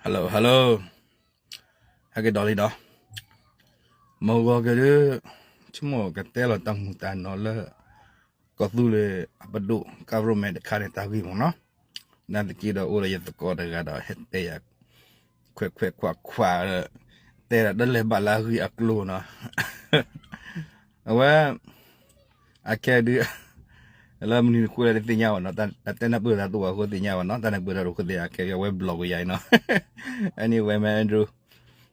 Hello hello, ဟဲက့ၤဒီးလံဒီး, မုၢ်ဂီၤက့ၤဒုး ဆိကမိၣ်ကတဲလီၤတၢ်မူးတၢ်နီၤလၢ ကီၢ်သူလ့ၤအပဒိၣ် government တခါန့ၣ်တၢ်ဂ့ၢ်မ့ၢ်နီၤ, နာ်သက့ဒီးအိၣ်ဒီးယသကိးတဂၤဒီး ဟဲတဲယၤ ခွဲးခွဲးခွးခွး တဲဒၣ်တလဲၤဘၣ်လၢအဂ့ၢ်အကျိၤနီၤ, အဝဲ အခဲဒုး လၢမနုၤတဃိလဲၣ်တသ့ၣ်ညါဘၣ်နီၤ, တၢ်တဲနၢ်ပၢၢ်သးတအိၣ်ဘၣ်အဃိသ့ၣ်ညါဘၣ်နီၤ, တၢ်နၢ်ပၢၢ်တၢ်တအိၣ်အဃိသ့ၣ်ညါ အခဲအဝဲ block ယၤအံၤနီၤ, anyway man Andrew,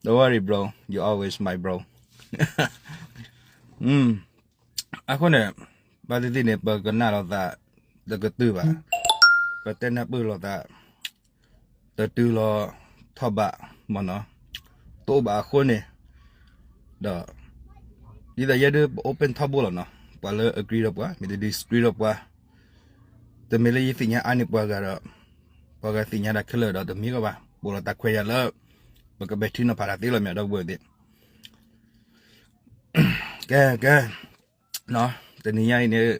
don't worry bro, you always my bro. အဃိန့ၣ် ဘၣ်သ့ၣ်သ့ၣ်န့ၣ် ပကနၣ်လိာ်သး တကတၢၢ်ဘၣ်, ပတဲနၢ်ပၢၢ်လိာ်သး တတုၤလီၤထီၣ်ဘးမ့ၢ်နီၤ, တအိၣ်ဘၣ်အဃိန့ၣ် ဒီး ဒ်သိးယဲဒုးပ open ထီဘိလီၤနီၤ, ပှၤလၢ agree ဒီးပှၤ မ့ၢ်တ disagree ဒီးပှၤ, တမ့ၢ်လၢယသ့ၣ်ညါအါန့ၢ်ပှၤဂၤဒီး ပှၤဂၤသ့ၣ်ညါတၢ်ခဲလၢာ်ဒီးတမ့ၢ်ကီးဘၣ်, ပိာ်လီၤတၢ်ခွဲးယာ်လၢ ပကပဲာ်ထံနီၤဖးတၢ်သ့လီၤမ့ၢ်ဒီပုၢ်ဝဲၢ်သ့ၣ် ကဲကဲ တနံၤညါအံၤန့ၣ်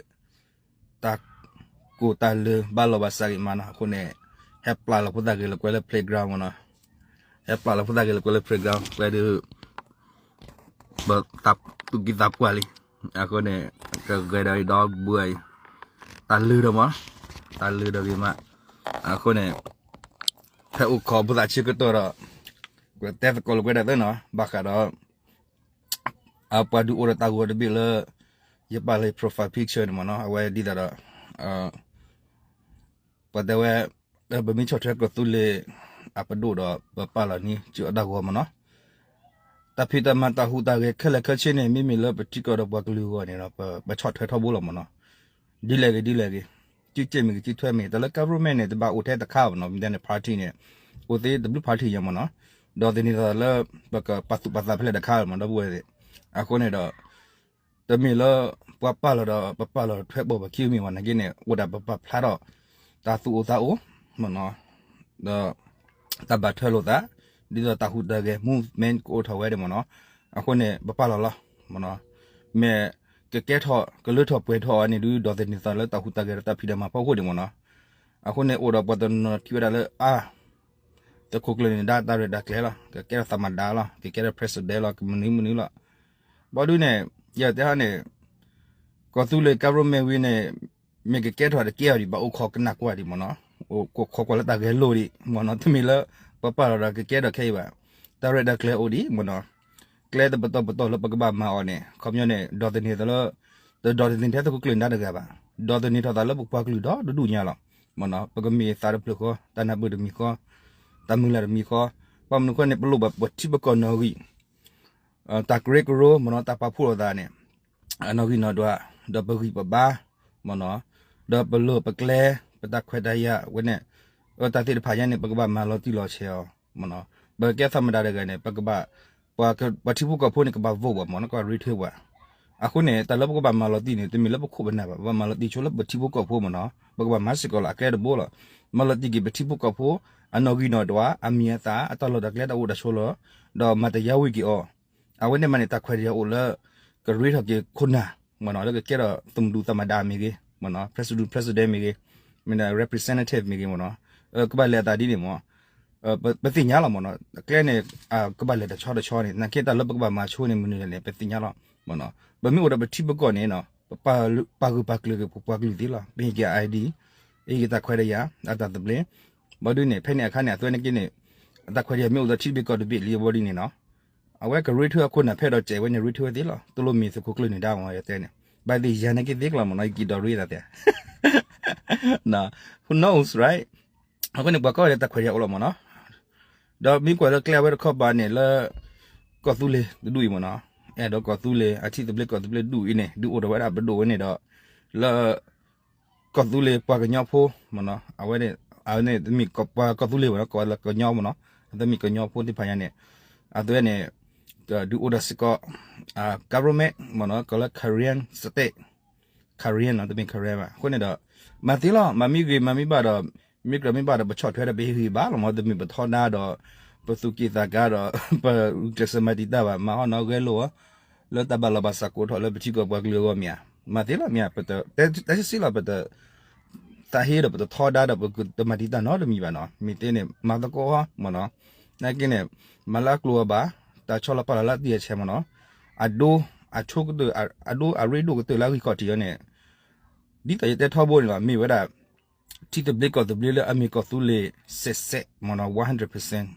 တၢ်ကိၢ်တၢ်လၢဘၣ်လီၤဘၣ်စးဂ့ၤမးနီၤ, အဃိန့ၣ် ဟဲပျၢ်လီၤဖိသၣ်ဂ့ၤလၢကွဲလၢ playground မ့ၢ်နီၤ, ဟဲပျၢ်လီၤဖိသၣ်ဂ့ၤလၢကွဲလၢ playground ကွဲဒုး ပသးသူၣ်ကံၢ်သးပှၢ်လံ, အဃိန့ၣ် ကဂဲၤဒီးအံၤဒီဘုအံၤ တၢ်လုၢ်ဒီးမး, တၢ်လုၢ်ဒီးဂ့ၤမး, အဃိန့ၣ် ဖဲအိၣ်ခိးဖိသၣ်ဆၢကတီၢ်ဒီး ကတဲသကိးလိာ်ကွဲဒၣ်သ့နီၤ, ဘၣ်ဃးဒီး အပှၤဒုးအိၣ်ဒီးတၢ်ဂီၤတဘ့ၣ်လၢ ယပာ်လၢ profile picture န့ၣ်မ့ၢ်နီၤ, အဝဲဒ်သိးဒီး ပတဲဝဲ ပမ့ၢ်ဆီၣ်ထွဲကီၢ်သူလ့ၤအပဒိၣ်ဒီး ပပာ်လီၤန့ၢ်စုအတၢ်ဂီၤမ့ၢ်နီၤ, တၢ်ဖံးတၢ်မၤတၢ်ဟူးတၢ်ဂဲၤခဲလၢာ်ခဲဆ့န့ၣ် မ့မ့ၢ်လၢပထံကီၢ်ဒီးပှၤကလုာ်အဂီၢ်န့ၣ်ဒီး ပဆီၣ်ထွဲထီဘိလီၤမ့ၢ်နီၤ, ဒ်လဲၣ်ဂ့ၤဒ်လဲၣ်ဂ့ၤ, စုစ့ၣ်မ့ၢ်ဂ့ၤစုထွဲမ့ၢ်ဂ့ၤ, တၢ်လၢ government န့ၣ် တဘၣ်အိၣ်ထဲတခါဘၣ်နီၤ, မ့ၢ်တဲန့ၣ် party န့ၣ် အိၣ်သ့တဘျုး party ညါမ့ၢ်နီၤ, ဒီးသန့ၤသးလၢ ပကပာ်သူၣ်ပာ်သးဖဲလဲၣ်တခါမ့ၢ်ဒီပုၢ်ဝဲၢ်သ့ၣ်, အဃိန့ၣ်ဒီး တမ့ၢ်လၢ ပှၤပာ်လီၤဒီး ပပာ်လီၤထွဲဘီၣ်ပခံမ့ၢ်ဝဲနာ်က့န့ၣ် အိၣ်ဒၣ်ပပာ်ဖျါထီၣ် တၢ်သူၣ်အိၣ်သးအိၣ်မ့ၢ်နီၤ, ဒီး တၢ်ဘၣ်ထွဲလိာ်သး ဒ်သိးတၢ်ဟူးတၢ်ဂဲၤ movement ကအိၣ်ထီၣ်ဝဲဒၣ်မ့ၢ်နီၤ, အဃိန့ၣ် ပပာ်လီၤလီၤမ့ၢ်နီၤ, မ့ၢ်ကကဲထီၣ်ကလၢထီၣ်ပှဲၤထီၣ်အီၤန့ၣ်ဒုး ဒီးသန့ၤသးလၢတၢ်ဟူးတၢ်ဂဲၤဒီးတၢ်ဖံးတၢ်မၤဖီခိၣ်ဒံးမ့ၢ်နီၤ, အဃိန့ၣ် အိၣ်ဒီးပှၤတနီၤထံၣ်ဝဲဒၣ်လၢ အါ သုးခိၣ်ကျၢၢ်န့ၣ် ဒါတၢ်ရဲၣ်တၢ်ကျဲၤလီၤ, ကကဲထီၣ်သမ္မတလီၤ, ကကဲထီၣ် president လီၤ, ကမနုၤမနုၤလီၤ, ဘီဒုန့ၣ် ယတဲဟီန့ၣ် ကီၢ်သူလ့ၤ government ဝံၤန့ၣ် မ့ၢ်ကကဲထီၣ်တကဲအီၤဒံး ဘၣ်အိၣ်ခိးကနၣ်ကွၢ်ဒံးမ့ၢ်နီၤ, အိၣ်ခိးကွၢ်လၢတၢ်ဂဲၤလိာ်ဒံးမ့ၢ်နီၤ, တမ့ၢ်လၢပပာ်လီၤဒီးကကဲထီၣ်ခဲအံၤဘၣ်, တၢ်ရဲၣ်တၢ်ကျဲၤအိၣ်ဒံးမ့ၢ်နီၤ, ကျဲတပတီၢ်ပတီၢ်လၢပကဘၣ်မၤအီၤန့ၣ် ခီပညီန့ၣ် ဒီးသန့ၤသးလၢ တဒီးသန့ၤထဲသုးခိၣ်ကျၢၢ်နဒါတဂၤဘၣ်, ဒီးသန့ၤထီၣ်သးလၢပပှၤကလုာ်ဒီတဒူၣ်ညါလီၤမ့ၢ်နီၤ, ပကမ့ၢ်သးတဖျၢၣ်ဃီ, တၢ်နၢ်ပၢၢ်တမံၤဃီ, တၢ်မုၢ်လၢ်တမံၤဃီ, ဘၣ်မနုၤဃိန့ၣ် ပလိၣ်ဘၣ်ပထံပကီၢ်နီၣ်ဂံၢ် တၢ်ကရၢကရိမ့ၢ်နီၤ, တၢ်ပာ်ဖှိၣ်လိာ်သးန့ၣ် အနီၣ်ဂံၢ်နီၣ်ဒွး, ဒီးပဂံၢ်ပဘါမ့ၢ်နီၤ, ဒီးပလိၢ်ပကျဲ, ပတၢ်ခွဲးတၢ်ယာ်ဝဲန့ၣ်, အတၢ်သ့ၣ်တဖၣ်ညါန့ၣ် ပကဘၣ်မၤလီၤတံၢ်လီၤဆဲးအီၤမ့ၢ်နီၤ, ပကကဲထီၣ်သမ္မတတဂၤန့ၣ် ပကဘၣ်, ပှၤထံဖိကီၢ်ဖိန့ၣ် ကဘၣ် vote ဘၣ်မ့ၢ်နီၤ, ကဘၣ်ရ့ထွဲပှၤ, အဃိန့ၣ် တၢ်လၢပကဘၣ်မၤလီၤတံၢ်န့ၣ် တမ့ၢ်လၢပခိၣ်ပနၢ်ဘၣ်, ပဘၣ်မၤလီၤတံၢ်ဆိလၢပထံဖိကီၢ်ဖိမ့ၢ်နီၤ, ပကဘၣ်မၤစ့ၢ်ကီးလီၤ အကျဲတဘိလီၤ, မၤလီၤတံၢ်က့ၤပထံဖိကီၢ်ဖိ အနီၣ်ဂံၢ်နီၣ်ဒွး, အမံၤအသၣ်, အတၢ်လီၢ်တၢ်ကျဲတၢ်အိၣ်တၢ်ဆိးလီၤ, ဒီးမၤတယာ်ဝံၤက့ၤအီၤ, အဝဲန့ၣ်မးန့ၣ် တၢ်ခွဲးတၢ်ယာ်အိၣ်လၢ ကရ့ထီၣ်က့ၤခိၣ်နၢ်မ့ၢ်နီၤ, လၢကကဲထီၣ်သမ္မတ သမ္မတမ့ၢ်ဂ့ၤမ့ၢ်နီၤ, president president မ့ၢ်ဂ့ၤ, မ့ၢ် representative မ့ၢ်ဂ့ၤမ့ၢ်နီၤ, ကဘၣ်လဲၤအသးဒ်န့ၣ်မ့ၢ်, ပသ့ၣ်ညါလီၤမ့ၢ်နီၤ, အကျဲန့ၣ် ကဘၣ်လဲၤတဆီတဆီန့ၣ် နာ်က့တၢ်လၢပကဘၣ်မၤဆိန့ၣ် မနုၤလဲၣ်န့ၣ် ပသ့ၣ်ညါလီၤမ့ၢ်နီၤ, ပမ့ၢ်အိၣ်ဒီးပထံပကီၢ်န့ၣ်နီၤ ပပာ်ဂၢၢ်ပာ်ကျၢၤက့ၤပပှၤကလုာ်သ့လီၤ, ပဟ့ၣ်က့ၤ ID, ဟ့ၣ်က့ၤတၢ်ခွဲးတၢ်ယာ် အတၢ်သဘျ့, ဘၣ်ဒုးန့ၣ် ဖဲန့ၣ်အခါန့ၣ် အသုဝဲန့ၣ်က့န့ၣ် အတၢ်ခွဲးတၢ်ယာ်မ့ၢ်အိၣ်ဒီးထံတဘ့ၣ်ကီၢ်တဘ့ၣ်လံဘၣ်ဒုးန့ၣ်နီၤ, အဝဲကရ့ထွဲအခိၣ်နၢ်ဖဲဒီးစဲးဝဲန့ၣ် ရ့ထွဲဝဲသ့လီၤ, တလိၣ်မ့ၢ်သုးခိၣ်ကျၢၢ်နဒါမ့ၢ်ယတဲန့ၣ်, ဘၣ်သ့ၣ်ယၤနာ်က့သ့ကလီၤမ့ၢ်နီၤ, ယက့ၤဒီးရ့သးသ့, အဃိန့ၣ် ပှၤကိးဂၤဒဲးတၢ်ခွဲးတၢ်ယာ်အိၣ်လီၤမ့ၢ်နီၤ, ဒီးမ့ၢ်ကွၢ်လၢကျဲအဝဲတခီပၤန့ၣ်လၢ ကီၢ်သူလ့ၤတဒူၣ်အံၤမ့ၢ်နီၤ, အဲၣ်ဒိးကီၢ်သူလ့ၤ အထံသဘျ့ကီၢ်သဘျ့ဒူၣ်အံၤန့ၣ် ဒုးအိၣ်ထီၣ်ဝဲဒၣ်ပဒိၣ်ဝဲန့ၣ်ဒီး လၢ ကီၢ်သူလ့ၤပှၤကညီဖိမ့ၢ်နီၤ, အဝဲန့ၣ် အဝဲန့ၣ်တမ့ၢ်ပှၤကီၢ်သူလ့ၤမ့ၢ်နီၤ, ကိးလၢကညီမ့ၢ်နီၤ, တမ့ၢ်ကညီဖိသ့ၣ်တဖၣ်ညါန့ၣ် အသုဝဲန့ၣ် ဒုးအိၣ်ဒီးစ့ၢ်ကီး government မ့ၢ်နီၤ, ကိးလၢ Karen state, Karen နီၤ, တမ့ၢ် Karen ဘၣ်, အဃိန့ၣ်ဒီး မၤသ့လီၤ, မၤမ့ၢ်ဂ့ၤမၤမ့ၢ်ဘၣ်ဒီး မ့ၢ်ကြၢးမ့ၢ်ဘၣ်ဒီး ပဆီၣ်ထွဲဒီးပဟ့ၣ်ဂံၢ်ဘါလီၤမ့ၢ်, တမ့ၢ်ပထီဒါဒီး ပသူၣ်က့ၣ်သးကါဒီး ပဂုာ်ကျဲးစၢးမၤတံာ်တာ်ဘၣ်, မၤဟီၣ်နီၤဂဲၤလိာ် လၢတၢ်ဘၣ်လီၤဘၣ်စးကိးထီၣ်လၢပထံကီၢ်ပှၤကလုာ်အဂီၢ်မ့ၢ်ဧါ, မၤသ့လီၤမ့ၢ်ဧါ, ပတတဲတၢ်စံးလီၤ, ပတသးဟ့ဒီးပတထီဒါဒီးပတမၤတံာ်တာ်နီတမံၤဘၣ်နီၤ, မ့ၢ်သ့န့ၣ် မၤသကိးမ့ၢ်နီၤ, နာ်က့န့ၣ် မၤလၢအကျိၤအဘၣ်, တၢ်ဆီလီၤပာ်လီၤလၢအတံၢ်အဆဲးမ့ၢ်နီၤ, အဒိ, အဆိကတၢၢ်, အဒိအရ့ဒိၣ်ကတၢၢ်လၢအဂံၢ်ခီၣ်ထံးအီၤန့ၣ်, ဒ်သိးယတဲထီဘိန့ၣ်လီၤ, မ့ၢ်ဝဲဒၣ် ထံသဘျ့ကီၢ်သဘျ့လၢအမ့ၢ်ကီၢ်သူလ့ၤစဲးစဲးမ့ၢ်နီၤ, one hundred percent,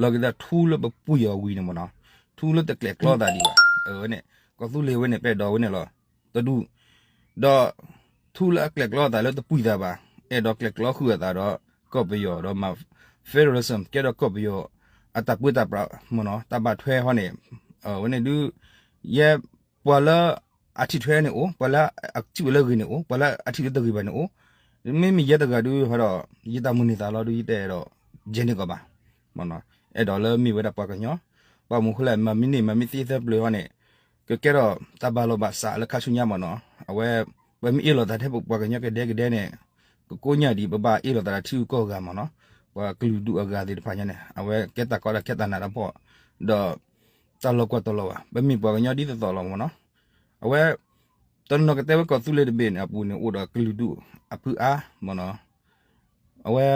လီၤက့ၤသးထူလၢပပှံၢ်အီၤဝံၤန့ၣ်မ့ၢ်နီၤ, ထူလၢတကျဲးကျီသးဒံးဘၣ်, အဝဲန့ၣ် ကီၢ်သူလ့ၤဝဲန့ၣ် ပအဲၣ်ဒိးဝဲန့ၣ်လီၤ, တဒူၣ်, ဒီး ထူလၢအကျဲးကျီသးလၢတပှံၢ်သးဘၣ်, အဲၣ်ဒိးကျဲးကျီဃုာ်အသးဒီး ကီၢ်ပယီၤဒီးမၤ federalism ကဲဒီးကီၢ်ပယီၤ အတၢ်ပၢတၢ်ပြးမ့ၢ်နီၤ, တၢ်ဘၣ်ထွဲဟီန့ၣ်, ဝဲန့ၣ်ဒုး, ယဲ ပှၤလၢအထံၣ်ထွဲန့ၣ်အိၣ်, ပှၤလၢအထံၣ်လၢတဂ့ၤန့ၣ်အိၣ်, ပှၤလၢအထံၣ်လၢတဂ့ၤဘၣ်န့ၣ်အိၣ်, မ့မ့ၢ်ယဲတဂၤဒုးဟီဒီး ယတၢ်မုၢ်န့ၢ်သးလီၤဒုး ယတအဲၣ်ဒိး ယဲန့ၣ်ကီးဘၣ်, မ့ၢ်နီၤ, အဲၣ်ဒိးလၢမ့ၢ်ဝဲဒၣ်ပှၤကညီ, ပှၤမူခိလဲၣ် မၤမ့ၢ်န့ၢ် မၤမ့ၢ်သ့သၢပျၢၤဟီန့ၣ်, ကကဲထီၣ်တၢ်ဘၣ်လီၤဘၣ်စးလၢခါဆူညါမ့ၢ်နီၤ, အဝဲ ပမ့ၢ်အ့ၣ်လိာ်သးထဲပပှၤကညီကဒဲကဒဲန့ၣ်, ကကိးညၣ်ဒံး ပဘၣ်အ့ၣ်လိာ်သးဒီးထံဂုၤကီၢ်ဂၤမ့ၢ်နီၤ, ပှၤကလုာ်ဒူၣ်အဂၤသ့ၣ်တဖၣ်ညါန့ၣ် အဝဲကဲတၢ်ကီတၢ်ခဲတၢ်နးတၢ်ဖှီၣ်, ဒီး တၢ်လီၤကွၢ်တလီၤဘၣ်, ပမ့ၢ်ပှၤကညီဒ်သိးသိးလီၤမ့ၢ်နီၤ, အဝဲ တနီၤကတဲဝဲကီၢ်သူလ့ၤတဘ့ၣ်န့ၣ် အပူၤန့ၣ် အိၣ်ဒီးကလုာ်ဒူၣ်အဖုအါမ့ၢ်နီၤ, အဝဲ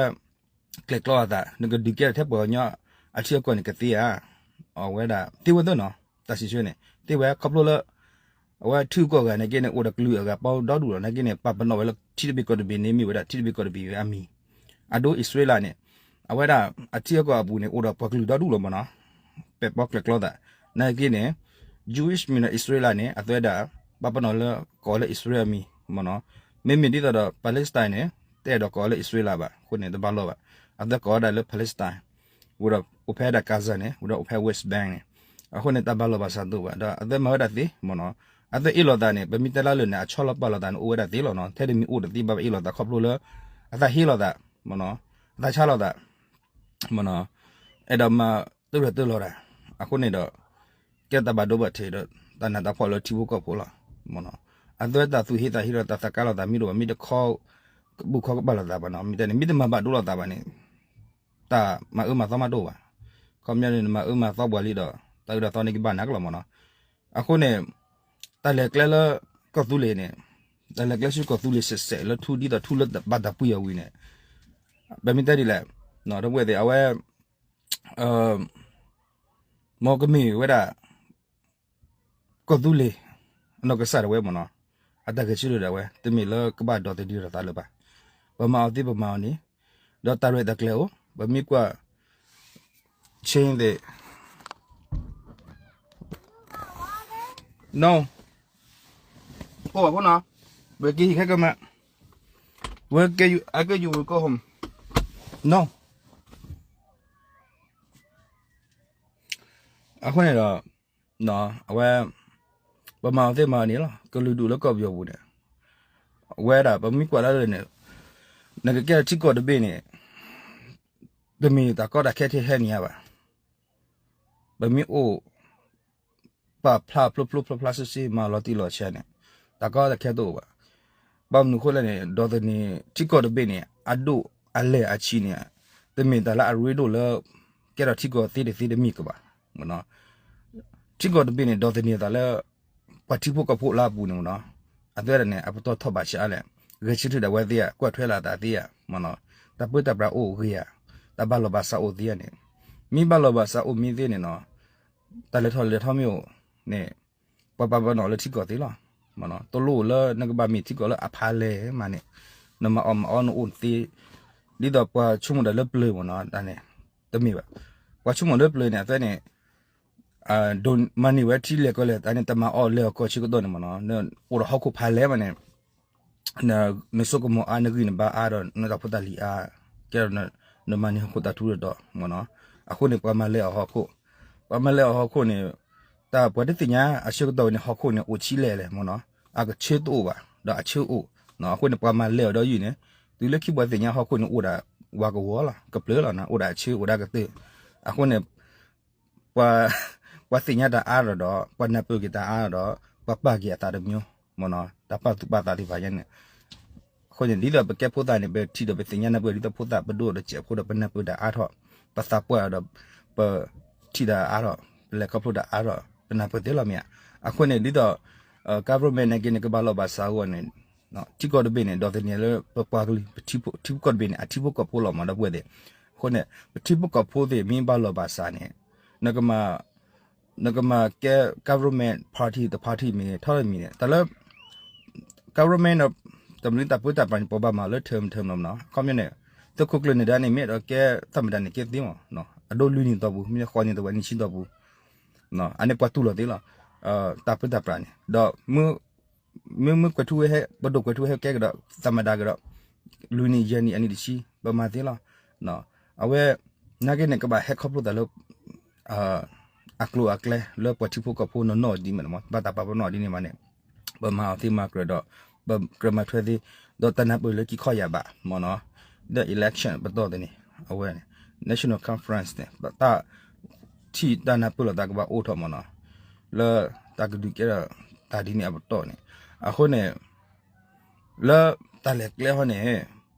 ကျဲးကျီအသး နကဒုးကဲထီၣ်ထဲပှၤကညီအထံအကီၢ်န့ၣ်ကသ့ဧါ, အဝဲဒၣ်သ့ဝဲသ့နီၤ, တၢ်စံးဆၢန့ၣ် သ့ဝဲခီဖျိလၢ အဝဲထံဂုၤကီၢ်ဂၤန့ၣ်က့န့ၣ် အိၣ်ဒီးကလုာ်အဂၤပီဒီဒူၣ်လီၤ, နာ်က့န့ၣ် ပာ်ပနီၣ်ဝဲလၢထံတဘ့ၣ်ကီၢ်တဘ့ၣ်န့ၣ် မ့ၢ်ဝဲဒၣ်ထံတဘ့ၣ်ကီၢ်တဘ့ၣ်ဝဲအမံၤ, အဒိအံၣ်စရ့လးန့ၣ် အဝဲဒၣ်အထံအကီၢ်အပူၤန့ၣ် အိၣ်ဒီးပှၤကလုာ်ဒီဒူၣ်လီၤမ့ၢ်နီၤ, ပဲာ်ပီကျဲးကျီသး, နာ်က့န့ၣ် Jewish မ့ၢ်နီၤ အံၣ်စရ့လးန့ၣ် အသဝဲဒၣ် ပာ်ပနီၣ်လၢကိးလၢအံၣ်စရ့လးအမံၤမ့ၢ်နီၤ, မ့မ့ၢ်ဒ်သိးဒီး Palestine န့ၣ် တအဲၣ်ဒိးကိးလၢအံၣ်စရ့လးဘၣ်, အဃိန့ၣ် တဘၣ်လိာ်ဘၣ်, အသဝဲကိးဝဲဒၣ်လၢ Palestine, ဝံၤဒီးအိၣ်ဖဲဒၣ် Gaza န့ၣ် ဝံၤဒီးအိၣ်ဖဲ West Bank န့ၣ်, အဃိန့ၣ် တၢ်ဘၣ်လိာ်ဘၣ်စးတအိၣ်ဘၣ်, ဒီးအသဝဲမၤဝဲဒၣ်သ့မ့ၢ်နီၤ, အသဝဲအ့ၣ်လိာ်သးန့ၣ် ပမ့ၢ်တဲလၢလၢာ်န့ၣ် အဆီလီၤပာ်လိာ်သးန့ၣ် အိၣ်ဝဲဒၣ်သ့လီၤနီၤ, ထဲတမံၤအိၣ်တသ့ဘၣ် ပအ့ၣ်လိာ်သးခီဖျိလၢ အသးဟ့လိာ်သးမ့ၢ်နီၤ, အသးဆါလိာ်သး မ့ၢ်နီၤ, အဲၣ်ဒိးမၤတရၢၢ်တၢလီၤတၢ်, အဃိန့ၣ်ဒီး ကဲတၢ်ဘၣ်ဒိဘၣ်ထံးဒီး တၢ်နးတၢ်ဖှီၣ်လၢထံဖိကီၢ်ဖိလီၤ, မ့ၢ်နီၤ, အသဝဲတၢ်သူၣ်ဟ့သးဟ့ဒီးတၢ်သးကါလိာ်သးမ့ၢ်တအိၣ်ဘၣ် မ့ၢ်တခီ ကဘူၣ်ခီကပာ်လိာ်သးဘၣ်နီၤ, မ့ၢ်တဲန့ၣ် မ့ၢ်တမၤဘၣ်ဒိလိာ်သးဘၣ်န့ၣ် တၢ်မၤအၢမၤသီမးတအိၣ်ဘၣ်, ခီပညီန့ၣ် နမၤအၢမၤသီပှၤလံဒီး တၢ်အၢတၢ်သီန့ၣ်ကဘၣ်နၤကလီၤမ့ၢ်နီၤ, အဃိန့ၣ် တၢ်လဲၤကျဲလၢ ကီၢ်သူလ့ၤန့ၣ်, တၢ်လဲၤကျဲဆူကီၢ်သူလ့ၤစဲးစဲးလၢထူဒ်သိးထူလၢဘၣ်တၢ်ပှံၢ်အီၤဝံၤန့ၣ်, ပမ့ၢ်တဲဒ်လဲၣ်, ဒီပုၢ်ဝဲၢ်သ့ၣ် အဝဲ မ်ကမ့ၢ်ဝဲဒၣ် ကီၢ်သူလ့ၤ အနီၢ်ကစၢ်ဒၣ်ဝဲမ့ၢ်နီၤ, အတၢ်ဂဲၤဆၢထၢၣ်ဒၣ်ဝဲ တမ့ၢ်လၢကဘၣ်ဒီသဒၢထီၣ်သးလၢၤဘၣ်. ပမၤအီၤသ့ပမၤအီၤန့ၣ်, ဒီးတၢ်ရဲၣ်တၢ်ကျဲၤအိၣ်, ပမ့ၢ်ကွၢ် ဆ့သ့ၣ် No. အိၣ်ဘၣ်ဖိနီၤ, ဝဲက့ၤဟံၣ်ခဲကမး, ဝဲက့ၤ I get you will go home. No. အဃိန့ၣ်ဒီး အဝဲ ပမၤအီၤသ့မၤအီၤန့ၣ်လီၤ. ကလုာ်ဒူၣ်လၢကီၢ်ပယီၤပူၤန့ၣ် အဝဲဒၣ်ပမ့ၢ်ကွၢ်လၢလၢ်န့ၣ် နကကဲထီၣ်ထံကီၢ်တဘ့ၣ်န့ၣ် တမ့ၢ်တၢ်ကီတၢ်ခဲထဲဟဲန့ၢ်ဧါဘၣ်. ပမ့ၢ်အိၣ် ပာ်ဖျါဖျိဖျိဖျါဖျါဆ့ဆ့ မၤလီၤတံၢ်လီၤဆဲးန့ၣ် တၢ်ကီတၢ်ခဲတအိၣ်ဘၣ်. ဘၣ်မနုၤအဃိလဲၣ်န့ၣ် ဒီးသန့ၤ ထံကီၢ်တဘ့ၣ်န့ၣ် အဒိၣ်အလဲၢ်အဆံးန့ၣ် တမ့ၢ်တၢ်လၢအရ့ဒိၣ်လၢ ကဲထီၣ်ထံကီၢ်သ့တသ့တမ့ၢ်ကဘၣ်. ထံကီၢ်တဘ့ၣ်န့ၣ် ဒီးသန့ၤအသးလၢ ပှၤထံဖိကီၢ်ဖိလၢအပူၤန့ၣ်မ့ၢ်နီၤ, အသဝဲဒၣ်န့ၣ် အပတီၢ်ထီၣ်ဘၣ်ဆံးအါလဲၣ်, ဂဲၤဆၢထၢၣ်ဒၣ်ဝဲသ့ဧါ, ကွၢ်ထွဲလီၤအသးသ့ဧါ, တၢ်ပၢတၢ်ပြးအိၣ်ဂ့ၤဧါ, တၢ်ဘၣ်လီၤဘၣ်စးအိၣ်သ့ဧါန့ၣ်, မ့ၢ်ဘၣ်လီၤဘၣ်စးအိၣ်မ့ၢ်သ့န့ၣ်နီၤ, တၢ်လဲၤထီၣ်လဲၤထီမ့ၢ်အိၣ်န့ၣ် ပှၤပာ်ပနီၣ်လၢထံကီၢ်သ့လီၤ. တလိၣ်လၢနကဘၣ်မ့ၢ်ထံကီၢ်လၢအဖးလဲၢ်မးန့ၣ်, နမၤအီၣ်မၤအီနအိၣ်သ့, ဒ်သိးပှၤဆိကမိၣ်တၢ်လၢပျၢၤမ့ၢ်နီၤ, တၢ်န့ၣ် တမ့ၢ်ဘၣ်. ပှၤဆိကမိၣ်လၢပျၢၤန့ၣ် အသဝဲန့ၣ် ဒိးမၤန့ၢ်ဝဲထံလဲၢ်ကီၢ်လဲၢ် တၢ်န့ၣ် တမၤအီၣ်လဲၤအီၣ်ကီၢ်ဆၢကတီၢ်န့ၣ်မ့ၢ်နီၤ, နအိၣ်ဒီးဟီၣ်ခိၣ်ဖးလဲၢ်မးန့ၣ် နဆိကမိၣ်အါ နဂံၢ်နဘါအါဒီး နတၢ်ဖိတၢ်လံၤအါ, ကဲဒီး နမၤန့ၢ်ဟီၣ်ခိၣ်တၢ်ထူးတၢ်တီၤမ့ၢ်နီၤ, အဃိန့ၣ် ပှၤမၤလဲၤအီၣ်ဟီၣ်ခိၣ်, ပှၤမၤလဲၤအီၣ်ဟီၣ်ခိၣ်န့ၣ် တၢ်ပှၤတသ့ၣ်ညါအဆၢကတီၢ်ဝဲန့ၣ် ဟီၣ်ခိၣ်န့ၣ် အိၣ်ဆံးလဲၢ်လဲၣ်မ့ၢ်နီၤ, အကဆၢတအိၣ်ဘၣ် ဒီးအဆၢအိၣ်, အဃိန့ၣ် ပှၤမၤလဲၤအီၤဒီးယုၢ်န့ၣ် တုၤလၢခံပှၤသ့ၣ်ညါဟီၣ်ခိၣ်န့ၣ် အိၣ်ဒၣ်ဝၤကဝီၤလီၤ ကပျၢၤလီၤနီၤ, အိၣ်ဒၣ်အဆၢ အိၣ်ဒၣ်ကတၢၢ်, အဃိန့ၣ် ပှၤ ပှၤသ့ၣ်ညါတၢ်အါထီၣ်ဒီး ပှၤနၢ်ပၢၢ်က့ၤတၢ်အါထီၣ်ဒီး ပှၤပာ်က့ၤအသးတမံၤမ့ၢ်နီၤ, တၢ်ပာ်သူၣ်ပာ်သးသ့ၣ်တဖၣ်ညါန့ၣ်, အဃိန့ၣ် ဒ်သိးပကဲဖိသၣ်န့ၣ် ပထံၣ်ဒီးပသ့ၣ်ညါနၢ်ပၢၢ် ဒ်သိးဖိသၣ်ပဒိၣ်ဒီးစဲးဖိဒီး ပနၢ်ပၢၢ်တၢ်အါထီၣ်, ပသးပှၢ်ဒီး ပထံၣ်တၢ်အါထီၣ်, ပလဲၤခီဖျိတၢ်အါထီၣ်, ပနၢ်ပၢၢ်သ့လီၤမ့ၢ်ဧါ. အဃိန့ၣ် ဒ်သိး government နာ်က့န့ၣ် ကဘၣ်လီၤဘၣ်စးအဂီၢ်န့ၣ် ထံကီၢ်တဘ့ၣ်န့ၣ် ဒီးသန့ၤလၢပပှၤကလုာ် ပထံဖိ ထံကီၢ်တဘ့ၣ်န့ၣ် အထံဖိကီၢ်ဖိလီၤမ့ၢ်ဒီပုၢ်ဝဲၢ်သ့ၣ်, အဃိန့ၣ် ပထံဖိကီၢ်ဖိသ့ၣ်မ့ၢ်ဘၣ်လီၤဘၣ်စးန့ၣ် နကမၤ နကမၤကဲ government party တ party မ့ၢ်ထီၣ်တမံၤန့ၣ် တၢ်လၢ government ဒီး တမံၤတၢ်ပၢတၢ်ပြးန့ၣ် ပဘၣ်မၤလၢ term term လီၤမနီၤ. အခီပညီန့ၣ် သုးခိၣ်ကျၢၢ်နၢၤဒါန့ၣ် မ့ၢ်အဲၣ်ဒိးကဲ သမ္မတ န့ၣ် ကဲသ့မး အဒိလွံၢ်နံၣ်သီပူၤ မ့ၢ်ဃိးနံၣ်သီပူၤ နံၣ်ဆံသီပူၤ အန့ၣ်ပှၤတူၢ်လိာ်သ့လီၤ. တၢ်ပၢတၢ်ပြးန့ၣ် ဒီး မ့ၢ်မ့ၢ်ကွဲးထူဝဲဟဲ ပဒိၣ်ကွဲးထူဝဲဟဲကဲကဒီး သမ္မတ ကဒီး လွံၢ်နံၣ်ယဲၢ်နံၣ်အနံၣ်တဆံ ပမၤသ့လီၤ. အဝဲ နာ်က့န့ၣ် ကဘၣ်ဟဲခီဖျိသးလၢ အကျိၤအကျဲလၢပှၤထံဖိကီၢ်ဖိနီၢ်နီၢ်ဒ်မး ဘၣ်တၢ်ပာ်ပနီၣ်ဒ်န့ၣ်မးန့ၣ် ပမၤအီၤသ့မၤကြၢးဒီး ပကြၢးမၤထွဲသ့ ဒီးတၢ်နၢ်ပၢၢ်လၢခံခီယၢ်ဘးမနီၤ ဒီး election ပတီၢ်သ့န့ၣ် အဝဲန့ၣ် National Conference န့ၣ် ပတၢ်ထံၣ်တၢ်နၢ်ပၢၢ်လိာ်သးကဘၣ်အိၣ်ထီၣ်မနီၤ လၢတၢ်ကဒုးကဲထီၣ်တၢ်ဒ်န့ၣ်အပတီၢ်န့ၣ် အဃိန့ၣ် လၢတၢ်လဲၤကျဲဟီန့ၣ်